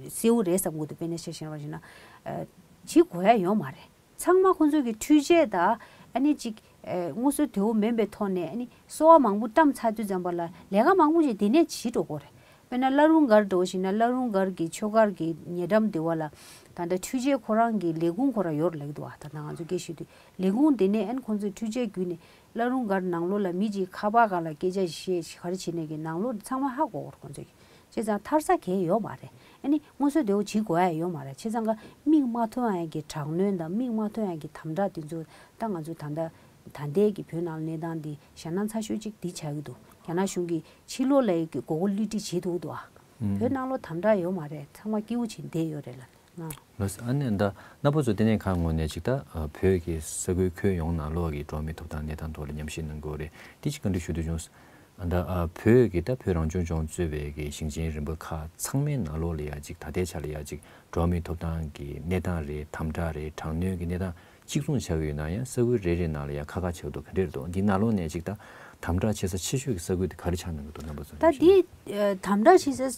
གསལ་པོ་རེད་བསམ་གྱི་འདུག་དཔེར་ན་ཆ་བཞག་པ་ཞིག་ན། ཨ་བྱེད་དགོས་ཡ་ཡོད་མ་རེད། ཚང་མ་ཁོང་ཚོས་ཀྱི་འཕྲུལ་ཆས་དང་ཨ་ནི་ཅིག་ཨེ་སྔོ་ཚལ་དོད་པོ་མིན་པའི་ཐོག་ནས་ཨ་ནི་སོ་པ་མང་པོ་བཀྲམ་ཚར་དུས་ཙམ་པ་ལ་ལས་ཀ་མང་པོ་ཞིག་དེ་ནས་བྱེད་འགྲོ་གི་རེད། དཔེར་ན་བླ་རུང་སྒར་འགྲོ་བཞིན་ན་བླ་རུང་སྒར་གྱི་ཆོས་སྒར་གྱི་ཉེ་འགྲམ་དེ་བ་ལ་ད་ལྟ་འཕྲུལ་ཆས་ཁོ་རང་གི་ལས་ཁུངས་ཁོ་རང་ཡོད་རེད་ལབ་ཀྱི་འདུག་ད་ལྟ་ང་ཚོ་སྐད་ཤོད་དུས་ལས་ཁུངས་དེ་ནས་ཨ་ནི་ཁོང་ཚོས་འཕྲུལ་ཆས་བརྒྱུད་ནས་བླ་རུང་སྒར་ནང་ལོགས་ལ་མི་གཅིག་ཁ་པར་སྒང་ལ་སྐད་ཆ་བཤད་ག་རེ་བྱེད་ནས་ཀྱི་ནང་ལོགས་ཚང་མ་ཧ་གོ་གི་རེད་ཁོང་ཚོས་ཀྱི། བྱས་ཙང་ཐར་ས་གང་ཡང་ཡོད་མ་རེད། ཨ་ནི་སྔོ་ཚལ་དོད་པོ་བྱེད་དགོས་ཡ་ཡོད་མ་རེད། བྱས་ཙང་ཀ་མིག་མ་མཐོང་ཡ་གི་དྲག་གནོན་དང་མིག་མ་མཐོང་ཡ་གི་དམ་དྲག་དེ་ཚོ་ད་ང་ཚོ་ད་ལྟ་ད་ལྟའི་གི་བོད་ནང་གནས་སྟངས་འདི་ཞེད་སྣང་ཚ་ཤོས་གཅིག་འདི་ཆགས་ཀྱི་འདུག་རྒྱ་ནག་གཞུང་གིས་ཕྱི་ལོགས་ལ་ཡི་གི་མགོ་སྐོར་བསླུ་བྲིད་བྱེད་ཐུབ་ཀྱི་འདུག་ཨ། ཨུམ། བོད་ནང་ལོགས་དམ་དྲག་ཡོད་མ་རེད། ཚང་མ་སྐྱིད་པོ་བྱས་བསྡད་ཡོད་རེད་ལ་ང་། ལགས་སོ། ཨ་ནི་ད་རྣམ་པ་ཚོ་ལྟེ་གནས་ཁང་ངོས་ནས་ཅིག་ད་ཨ་བོད་ཀྱི་ས་ཁུལ་ཁྱོན་ཡོངས་ནང་ལོགས་ཀྱི་འགྲོ་བ་མིའི་ཐོབ་ཐང་གནས་སྟངས་ཐོག་ལ་ཉམས་ཞིབ་གནང་གི་ཡོད་རེད། དེ་ཅིག་བཀའ་འདྲི་ཞུ་འདོད་བྱུང་། ད་ཨ་བོད་ཀྱི་ད་བོད་རང་སྐྱོང་ལྗོངས་གཙོས་པའི་གི་ཞིང་ཆེན་རིམ་པ་ཁག་ཚང་མའི་ནང་ལོགས་ལ་ཡ་ཅིག་ད་ལྟའི་ཆ་ལ་ཡ་ཅིག་འགྲོ་བ་མིའི་ཐོབ་ཐང་གི་གནས་སྟངས་རེད། དམ་དྲག་རེད། དྲག་གནོན་གྱི་གནས་སྟངས་གཅིག་མཚུངས་ཆགས་ཀྱི་ཡོད་ན་ཡང་ས་ཁུལ་རེ་རེ་ནང་ལ་ཡ་ཁག་ཁག་ཆགས་འདུག་ག་འདྲས་འདུག་འདི་ནང་ལོགས་ནས་ཅིག་ད་དམ་དྲག་བྱེད་ས་ཆེ་ཤོས་ཀྱི་ས་ཁུལ་དེ་ག་རེ་ཆགས་གནང་གི་འདུག་རྣམ་པ་ཚོ་ད་ནས་འདི་ཨ་དམ་དྲག་བྱེད་ས་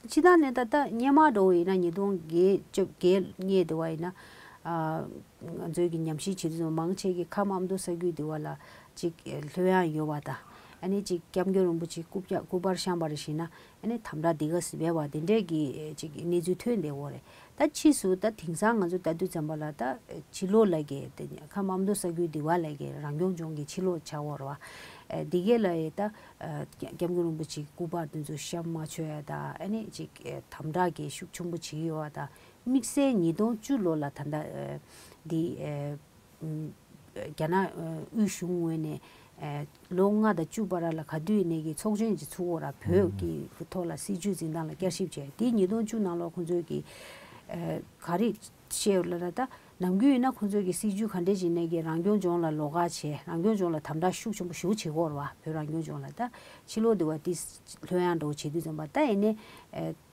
སྤྱི་བཏང་ནས་ད་ལྟ་སྔོན་མ་འདྲ་བོ་ཡིན་ན་ཉིས་སྟོང་བརྒྱད་བཅུ་བརྒྱད་ལྔ་དེ་བ་ཡིན་ན་ཨ་ང་ཚོའི་གི་ཉམས་ཞིབ་བྱེད་དུས་མང་ཆེ་གི་ཁམས་ཨ་མདོ་ས་ཁུལ་དེ་བ་ལ་ཅིག་ལྷོད་ཡངས་ཡོད་པ་དང་ཨ་ནི་ཅིག་སྐྱབས་མགོན་རིན་པོ་ཆེ་སྐུ་བཅར་སྐུ་པར་བཤམས་པ་རེ་བཞིན་ན། ཨ་ནི་དམ་དྲག་འདི་ག་སི་བས་བ་དེ་འདྲས་ཀྱི་ཅིག་གནས་ཚུལ་ཐོན་བསྡད་ཡོད་རེད། ད་ཕྱིས་སུ་ད་དེང་སང་ང་ཚོ་ལྟ་དུས་ཙམ་པ་ལ་ད་ཕྱི་ལོགས་ལ་གི་དེ་ཁམས་ཨ་མདོ་ས་ཁུལ་འདི་བ་ལ་གི་རང་སྐྱོང་ལྗོངས་ཀྱི་ཕྱི་ལོགས་ཆགས་ཡོད་རེད་བ། ཨ་འདི་གས་ལ་ཡི་ད་ཨ་སྐྱབས་མགོན་རིན་པོ་ཆེ་སྐུ་པར་དེ་ཚོ་བཤམས་མ་ཆོག་ཡ་ད་ཨ་ནི་ཅིག་ཨ་དམ་དྲག་གི་ཤུགས་ཆེན་པོ་བྱེད་ཀྱི་ཡོད་བ། ད་དམིགས་བསལ་ཉིས་སྟོང་བཅུ་ལོ་ལ་ད་ལྟ་ཨ་འདི་ཨ། རྒྱ་ནག་དབུས་གཞུང་ངོས་ནས་ལོ་ལྔ་དང་བཅུ་བར་ལ་ག་དུས་ནས་ཀྱི་ཚོགས་ཆེན་གྱི་ཚུགས་འོག་ར་བོད་ཀྱི་ཐོག་ལ་སྲིད་བྱུས་འཛིན་སྟངས་ལ་བསྐྱར་ཞིབ་བྱས། དེ་ཉིས་སྟོང་བཅུ་ནང་ལོགས་ཁོང་ཚོས་ཀྱི་ག་རེ་བཤད་ཡོད་ལབ་ན། ད་ནམ་རྒྱུན་ཡིན་ན་ཁོང་ཚོས་ཀྱི་སྲིད་བྱུས་ག་འདྲས་ཅིག་ནས་ཀྱི་རང་སྐྱོང་ལྗོངས་ལ་ལོགས་ཀ་བྱས། རང་སྐྱོང་ལྗོངས་ལ་དམ་དྲག་ཤུགས་ཆེན་པོ་ཞེ་པོ་བྱེད་ཀྱི་ཡོད་རེད་བ། བོད་རང་སྐྱོང་ལྗོངས་ལ་ད་ཕྱི་ལོགས་དེ་བ་དེ་ལྷོད་ཡངས་འདྲ་བོ་བྱེད་དུས་ཙམ་པ་ད་ཡིན་ནའི་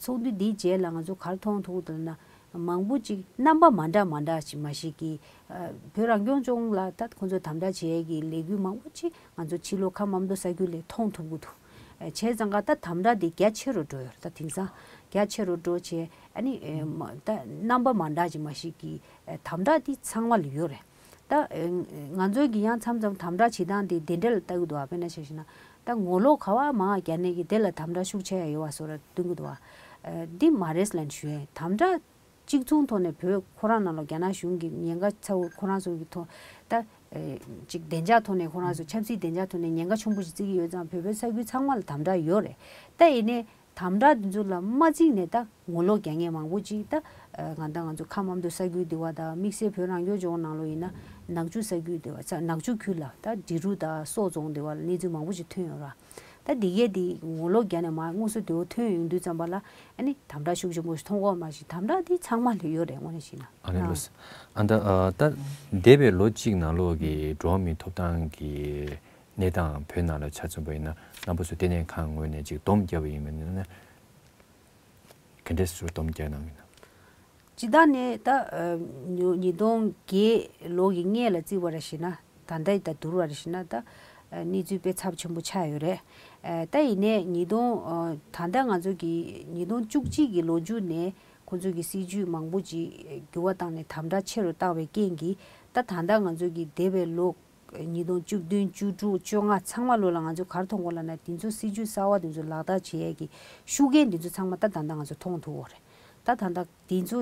ཚོགས་འདུ་འདིའི་རྗེས་ལ་ང་ཚོ་ག་རེ་མཐོང་ཐུབ་ཀྱི་འདུག་ལབ་ན། མང་པོ་ཅིག་རྣམ་པ་མ་འདྲ་མ་འདྲ་ཅིག་མ་ཞིག་གིས་ཨ་བོད་རང་སྐྱོང་ལྗོངས་ལ་ད་ཁོང་ཚོ་དམ་དྲག་བྱེད་ཡས་ཀྱི་ལས་འགུལ་མང་པོ་ཅིག་ང་ཚོ་ཕྱི་ལོགས་ཁམས་ཨ་མདོ་ས་ཁུལ་ལ་མཐོང་ཐུབ་ཀྱི་འདུག་ཨ་བྱས་ཙང་ཀ་ད་དམ་དྲག་འདི་རྒྱ་ཆེ་རུ་འགྲོ་ཡོད་རེད། ད་དེང་སང་རྒྱ་ཆེ་རུ་འགྲོ་བྱས་ཨ་ནི་ཨེ་མ་ད་རྣམ་པ་མ་འདྲ་ཅིག་མ་ཞིག་གིས་ཨེ་དམ་དྲག་འདི་ཚང་མ་ལ་ཡོད་རེད། ད་ཨེ་ང་ཚོ་གི་ཡང་མཚམས་མཚམས་དམ་དྲག་བྱེད་སྟངས་འདི་དེ་འདྲ་ལ་ལྟ་གི་འདུག་ཨ། དཔེར་ན་ཆ་བཞག་ན་ད་ངོ་ལོག་ག་བ་མང་རྒྱག་ནས་ཀྱི་དེ་ལ་དམ་དྲག་ཤུགས་ཆེ་ཡ་ཡོད་བ་བཟོ་འདྲ་སྟོན་གི་འདུག་ཨ། ཨེ་འདི་མ་རེད་ལབ་ཞུ་ཡས། དམ་དྲག་གཅིག་མཚུངས་ཐོག་ནས་བོད་ཁོ་རང་ནང་ལོགས་རྒྱ་ནག་གཞུང་གི་ཉེན་ཁ་ཚ་བོ་ཁོ་རང་ཚོ་གི་ཐོག་ད་ཨེ་ཅིག་བདེ་འཇགས་ཐོག་ནས་ཁོ་རང་ཚོ་ཆབ་སྲིད་བདེ་འཇགས་ཐོག་ནས་ཉེན་ཁ་ཆེན་པོ་ཞིག་བརྩི་གི་ཡོད་ཙང་བོད་པའི་ས་ཁུལ་ཚང་མ་ལ་དམ་དྲག་ཡོད་རེད། ད་ཡིན་ནའི་ དམ་དྲག་འདི་ཚོ་ལ་མ་བརྩིས་ནས་ད་ངོ་ལོག་རྒྱག་མཁན་མང་པོ་ཅིག་ད་ང་ད་ང་ཚོ་ཁམས་དམར་མདོ་ས་ཁུལ་འདི་བ་དང་དམིགས་བསལ་བོད་རང་སྐྱོང་ལྗོངས་ནང་ལོགས་ཡིན་ན་ནག་ཆུ་ས་ཁུལ་འདི་བ་ནག་ཆུ་ཁུལ་ལ་ད་འབྲི་རུ་དང་སོག་རྫོང་འདི་བ་ལ་གནས་ཚུལ་མང་པོ་ཅིག་ཐོན་ཡོད་ར། ད་འདི་གས་འདི་ངོ་ལོག་རྒྱག་ནས་མ་དངོས་སུ་འདི་བ་ཐོན་ཡོང་དུས་ཙམ་པ་ལ་ཨ་ནི་དམ་དྲག་ཤུགས་ཆེན་པོ་ཞིག་མཐོང་གོ་མ་ཞིག་དམ་དྲག་འདི་ཚང་མ་ལ་ཡོད་རེད་དངོས་གནས་བཤད་ན། ཨ་ནི་ལོས། ཨ་ད་ཨ་ད་འདས་པའི་ལོ་གཅིག་ནང་ལོགས་ཀྱི་འགྲོ་བ་མིའི་ཐོབ་ཐང་གི་གནས་སྟངས་བོད་ནང་ལ་ཆ་མཚོན་པ་ཡིན་ན་རྣམ་པ་ཚོས་ལྟེ་གནས་ཁང་ངོས་ནས་ཅིག་སྡོམ་བརྒྱབ་པ་ཡིན་པ་ཡིན་ན་ག་འདྲས་སུ་སྡོམ་བརྒྱབ་གནང་ཡིན་ན། སྤྱི་བཏང་ནས་ད་ཉིས་སྟོང་བརྒྱད་ལོ་གི་སྔས་ལ་བརྩིས་པ་ར་ཞེ་ན་ད་ལྟ་ད་བསྡུར་བ་ར་ཞེ་ན་ད་གནས་ཚུལ་དཔེ་ཚབས་ཆེན་པོ་ཆགས་ཡོད་རེད། ད་ཡིན་ནའི་ཉིས་སྟོང་ད་ལྟ་ང་ཚོ་གི་ཉིས་སྟོང་བཅུ་གཅིག་གི་ལོ་མཇུག་ནས་ཁོང་ཚོ་གི་སྲིད་ཇུས་མང་པོ་ཅིག་འགྱུར་བ་བཏང་ནས་དམ་དྲག་ཆེ་རུ་བཏང་བའི་རྐྱེན་གྱིས་ད་ད་ལྟ་ང་ཚོ་གི་འདས་པའི་ལོ་ཉིས་སྟོང་བཅུ་བདུན་བཅུ་དྲུག་བཅོ་ལྔ་ཚང་མ་ལོ་ལ་ང་ཚོས་ག་རེ་མཐོང་གོ་ལབ་ན་དེ་ཚོ་སྲིད་ཇུས་གསར་བ་དེ་ཚོ་ལག་བསྟར་བྱེད་ཡས་ཀྱི་ཤུགས་རྐྱེན་དེ་ཚོ་ཚང་མ་ད་ད་ལྟ་ང་ཚོས་མཐོང་ཐུབ་ཡོད་རེད། ད་ད་ལྟ་དེ་ཚོ་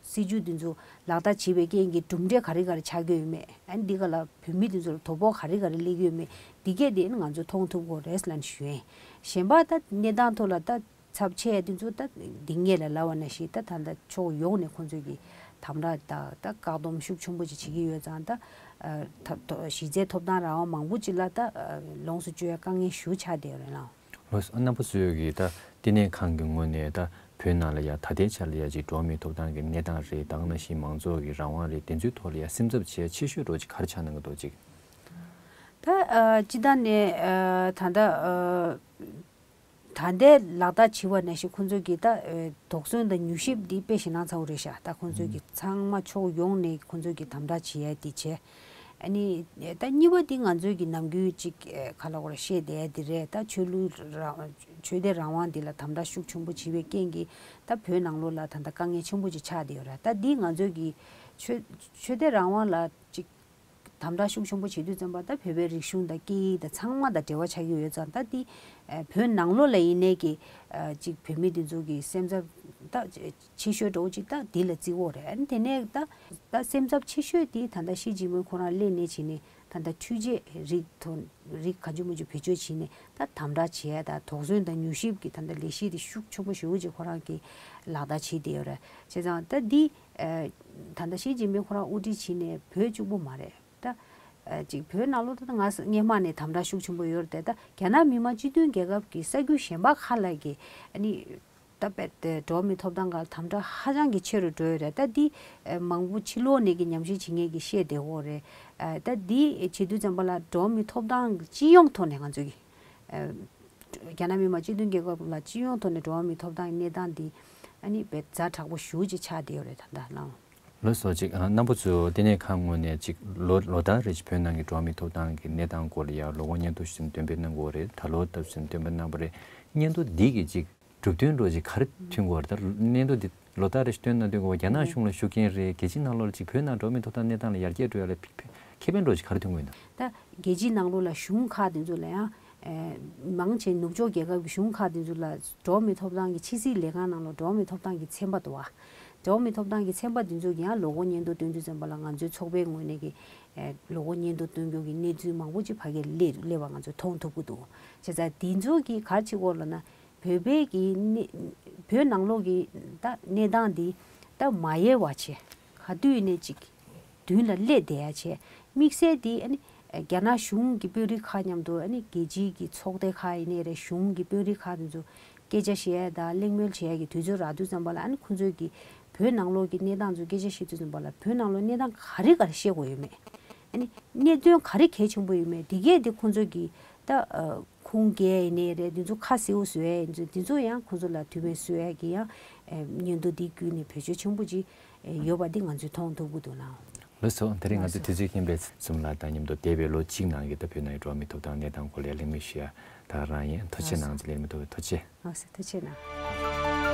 སྲིད་ཇུས་དེ་ཚོ་ལག་བསྟར་བྱེད་པའི་རྐྱེན་གྱིས་གྲུབ་འབྲས་ག་རེ་ག་རེ་ཆགས་ཀྱི་ཡོད་མེད་ཨ་ནི་འདི་ག་ལ་བོད་མི་དེ་ཚོར་དོ་ཕོག་ག་རེ་ག་རེ་སླེབས་ཀྱི་ཡོད་མེད་འདི་གས་དེ་ནི་ང་ཚོས་མཐོང་ཐུབ་ཀྱི་ཡོད་རེད་ལབ་ནས་ཞུ་ཡིན། གཞན་པ་ད་གནས་སྟངས་ཐོག་ལ་ད། ཚབས་ཆེ་དེ་ཚོ་ད་འདི་སྔས་ལ་ལབ་པ་ནང་བཞིན་ད་ད་ལྟ་ཕྱོགས་ཡོངས་ནས་ཁོང་ཚོས་ཀྱི་དམ་དྲག་དང་ད་བཀག་སྡོམ་ཤུགས་ཆེན་པོ་ཅིག་བྱེད་ཀྱི་ཡོད་ཙང་ད་ཨ་ཐབས་ཐོ་གཞི་རྩའི་ཐོབ་ཐང་རང་དབང་མང་པོ་ཅིག་ལ་ད་ཨ་ལོངས་སུ་སྤྱོད་ཡ་དཀའ་ངལ་ཞེ་པོ་ཆགས་བསྡད་ཡོད་རེད་ལགས། ལགས་སོ། རྣམ་པ་ཚོས་ཀྱི་ད་ལྟེ་གནས་ཁང་གི་ངོས་ནས་ད་བོད་ནང་ལ་ཡ་ད་ལྟའི་ཆར་ལ་ཡ་ཅིག་འགྲོ་བ་མིའི་ཐོབ་ཐང་གི་གནས་སྟངས་རེད་ད་ག་ནང་བཞིན་མང་གཙོ་གི་རང་དབང་རེད་དེ་ཚོའི་ཐོག་ལ་ཡ་སེམས་འཚབ་བྱེད་ཡ་ཆེ་ཤོས་འདྲ་བོ་ཅིག་ག་རེ་ཆགས་གནང་གི་འདུག་ཅིག་ད་ཨ་སྤྱི་བཏང་ནས་ཨ་ད་ལྟ་ཨ། ད་ལྟའི་ལག་བསྟར་བྱེད་པ་ནང་བཞིན་ཁོང་ཚོས་ཀྱི་ད་ཨེ་དོགས་ཟོན་དང་མྱུལ་ཞིབ་འདི་དཔེ་ཞེ་དྲག་ཚ་བོ་རེད་ཤག་ད་ཁོང་ཚོས་ཀྱི་ཚང་མ་ཕྱོགས་ཡོངས་ནས་ཁོང་ཚོས་ཀྱི་དམ་དྲག་བྱེད་ཡ་འདི་བྱས། ཨ་ནི་ད་གཉིས་པ་འདི་ང་ཚོས་ཀྱི་ནམ་རྒྱུན་ཅིག་ཨེ་ག་ལ་གོ་ར་བཤད་བསྡད་ཡ་འདི་རེད། ད་ཆོས་ལུགས་རང་ཆོས་དད་རང་དབང་འདི་ལ་དམ་དྲག་ཤུགས་ཆེན་པོ་བྱེད་པའི་རྐྱེན་གྱིས་ད་བོད་ནང་ལོགས་ལ་ད་ལྟ་དཀའ་ངལ་ཆེན་པོ་ཅིག་ཆགས་བསྡད་ཡོད་རེད། ད་འདི་ང་ཚོས་ཀྱི་ཆོས་ཆོས་དད་རང་དབང་ལ་ཅིག་དམ་དྲག་ཤུགས་ཆེན་པོ་བྱེད་དུས་ཙམ་པ་ད་བོད་པའི་རིག་གཞུང་དང་སྐད་ཡིག་དང་ཚང་མ་དང་འབྲེལ་བ་ཆགས་ཀྱི་ཡོད་ཙང་ད་འདི་ཨ་བོད་ནང་ལོགས་ལ་ཡིན་ནའི་གི་ཨ་ཅིག་བོད་མི་དེ་ཚོ་གི་སེམས་འཚབ་ད་ཆེ་ཤོས་འདྲ་བོ་ཅིག་ད་འདི་ལ་བརྩི་གི་ཡོད་རེད། ཨ་ནི་དེ་ནས་ད་ད་སེམས་འཚབ་ཆེ་ཤོས་དེ་ད་ལྟ་ཞི་ཅིན་ཕིང་ཁོ་རང་སླེབས་ནས་བྱས་ནས་ད་ལྟ་འཕྲུལ་ཆས་རིགས་ཐོན་རིགས་ག་ཅི་མ་ཅི་བེད་སྤྱོད་བྱས་ནས་ད་དམ་དྲག་བྱེད་ཡ་ད་དོགས་ཟོན་དང་མྱུལ་ཞིབ་ཀྱི་ད་ལྟ་ལས་གཞི་དེ་ཤུགས་ཆེན་པོ་ཞེ་པོ་ཅིག་ཁོ་རང་གིས་ལག་བསྟར་བྱས་བསྡད་ཡོད་རེད། བྱས་ཙང་ད་འདི། ཨ་ད་ལྟ་ཞི་ཅིན་ཕིང་ཁོ་རང་དབུ་ཁྲིད་བྱས་ནས་བོད་གཅིག་པུ་མ་རེད་ད། ཨ་ཅིག་བོད་ནང་ལོགས་ད་ལྟ་ང་སྔས་མ་ནས་དམ་དྲག་ཤུགས་ཆེན་པོ་ཡོད་རེད་དེ་ད་རྒྱ་ནག་མི་དམངས་སྤྱི་མཐུན་རྒྱལ་ཁབ་ཀྱི་ས་ཁུལ་གཞན་པ་ཁག་ལ་གི་ཨ་ནི་ད་དཔེ་དེ་འགྲོ་བ་མིའི་ཐོབ་ཐང་སྒང་དམ་དྲག་ཧ་ཅང་གི་ཆེ་རུ་འགྲོ་ཡོད་རེད། ད་འདི་ཨ་མང་པོ་ཕྱི་ལོགས་ནས་གི་ཉམས་ཞིབ་བྱེད་མཁན་གྱིས་བཤད་བསྡད་ཡོད་རེད། ཨ་ད་འདི་བྱེད་དུས་ཙམ་པ་ལ་འགྲོ་བ་མིའི་ཐོབ་ཐང་གི་སྤྱི་ཡོངས་ཐོག་ནས་ང་ཚོ་གི་ཨ་རྒྱ་ནག་མི་དམངས་སྤྱི་མཐུན་རྒྱལ་ཁབ་ལ་སྤྱི་ཡོངས་ཐོག་ནས་འགྲོ་བ་མིའི་ཐོབ་ཐང་གི་གནས་སྟངས་འདི་ཨ་ནི་དཔེ་ཛ་དྲག་པོ་ཞེ་པོ་ཅིག་ཆགས་བསྡད་ཡོད་རེད་ད་ལྟ་ལའང་། ལགས་སོ། ཅིག་ཨ་རྣམ་པ་ཚོས་ལྟེ་གནས་ཁང་ངོས་ནས་ཅིག་ལོ་ལོ་ལྟར་རེ་བཞིན་བོད་ནང་གི་འགྲོ་བ་མིའི་ཐོབ་ཐང་གི་གནས་སྟངས་སྐོར་ལ་ཡང་ལོ་འཁོར་སྙན་ཐོ་ཞིག་འདོན་སྤེལ་གནང་དགོས་རེད། ད་ལོ་སྟབས་ཞིག་འདོན་སྤེལ་གནང་བ་རེད། སྙན་ཐོ་འདི་གི་ཅིག་གྲུབ་དོན་འདྲ་ཅིག་ག་རེ་ཐོན་དགོས་རེད། ད་སྙན་ཐོ་འདི་ལོ་ལྟར་རེ་བཞིན་བཏོན་གནང་དུས་སྐབས་རྒྱ་ནག་གཞུང་ལ་ཞུ་མཁན་རེད། རྒྱལ་སྤྱིའི་ནང་ལོགས་ལ་ཅིག་བོད་ནང་འགྲོ་བ་མིའི་ཐོབ་ཐང་གནས་སྟངས་ལ་ཡར་རྒྱས་འགྲོ་ཡ་ལ་ཁེ་ཕན་འདྲ་ཅིག་ག་རེ་ཐོན་དགོས་ཡིན་ན། ད་རྒྱལ་སྤྱིའི་ནང་ལོགས་ལ་གཞུང་ཁག་དེ་ཚོ་ལ་ཡང་། ཨེ་མང་ཆེ་ནུབ་ཕྱོགས་རྒྱལ་ཁབ་ཀྱི་གཞུང་ཁག་དེ་ཚོ་ལ་འགྲོ་བ་མིའི་ཐོབ་ཐང་གི་ཕྱི་སྲིད་ལས་ཁང་ནང་ལ་འགྲོ་བ་མིའི་ཐོབ་ཐང་གི་ཚན་པ་འདུག་བ། འགྲོ་བ་མིའི་ཐོབ་ཐང་གི་ཚན་པ་དེ་ཚོ་གི་ཡང་ལོ་འཁོར་སྙན་ཐོ་བཏོན་དུས་ཙམ་པ་ལ་ང་ཚོའི་ཚོགས་པའི་ངོས་ནས་ཀྱི་ཨེ་ལོ་འཁོར་སྙན་ཐོ་བཏོན་རྒྱུ་གི་གནས་ཚུལ་མང་པོ་ཅིག་ཕ་གིར་སླེབས་སླེབས་པ་ང་ཚོས་མཐོང་ཐུབ་ཀྱི་འདུག་བྱས་ཙང་དེ་ཚོ་གི་ག་རེ་བྱེད་དགོས་ལབ་ན་བོད་པའི་གི་གནས་བོད་ནང་ལོགས་ཀྱི་ད་གནས་སྟངས་འདི་ད་མ་ཡལ་བ་བྱས་ག་དུས་ནས་ཅིག་མདུན་ལ་སླེབས་བསྡད་ཡ་བྱས། དམིགས་བསལ་དེ་ཨ་ནི་རྒྱ་ནག་གཞུང་གི་དཔོན་རིགས་ཁག་མཉམ་དུ་ཨ་ནི་རྒྱལ་སྤྱིའི་གི་ཚོགས་སྡེ་ཁག་ཡིན་ནའི་རེད། གཞུང་གི་དཔོན་རིགས་ཁག་དེ་ཚོ་སྐད་ཆ་བཤད་ཡ་དང་གླེང་མོལ་བྱེད་ཡ་གི་དུས་ཚོད་རག་དུས་ཙམ་པ་ལ་ཨ་ནི་ཁོང་ཚོས་གི་བོད་ནང་ལོགས་ཀྱི་གནས་སྟངས་ཚོ་སྐད་ཆ་བཤད་དུས་ཙམ་པ་ལ་བོད་ནང་ལོགས་གནས་སྟངས་ག་རེ་ག་རེ་བཤད་དགོས་ཡོད་མེད། ཨ་ནི་གནད་དོན་ག་རེ་གལ་ཆེན་པོ་ཡོད་མེད་དེ་གས་དེ་ཁོང་ཚོས་གི་ད་ཨ། ཁུངས་སྐྱེལ་ཡིན་ནའི་རེད། འདི་ཚོ་ཁ་གསལ་པོ་བཟོ་ཡ་ཡིན་ཚུལ་འདི་ཚོ་ཡང་ཁོང་ཚོ་ལ་དུས་མེད་བཟོ་ཡ་གི་ཡང་ཨེ་སྙན་ཐོ་འདི་བརྒྱུད་ནས་བེད་སྤྱོད་ཆེན་པོ་ཅིག་ཨེ་ཡོད་པ་འདི་ང་ཚོས་མཐོང་ཐུབ་ཀྱི་འདུག་ལགས། ལགས་སོ། དེ་རིང་ང་ཚོའི་དུས་ཚོད་ཁྱིམ་པའི་འཛོམས་ལགས་དང་མཉམ་དུ་འདས་པའི་ལོ་གཅིག་ནང་གི་ད་བོད་ནང་གི་འགྲོ་བ་མིའི་ཐོབ་ཐང་གནས་སྟངས་སྐོར་ལ་གླེང་མོལ་ཞུ་ཡ་ད་རང་ཡིན། ཐུགས་རྗེ་གནང་། ལགས་སོ། ལེགས་མོ་ཐུགས་ཐུགས་རྗེ། ལགས་སོ། ཐུགས་རྗེ་གནང་།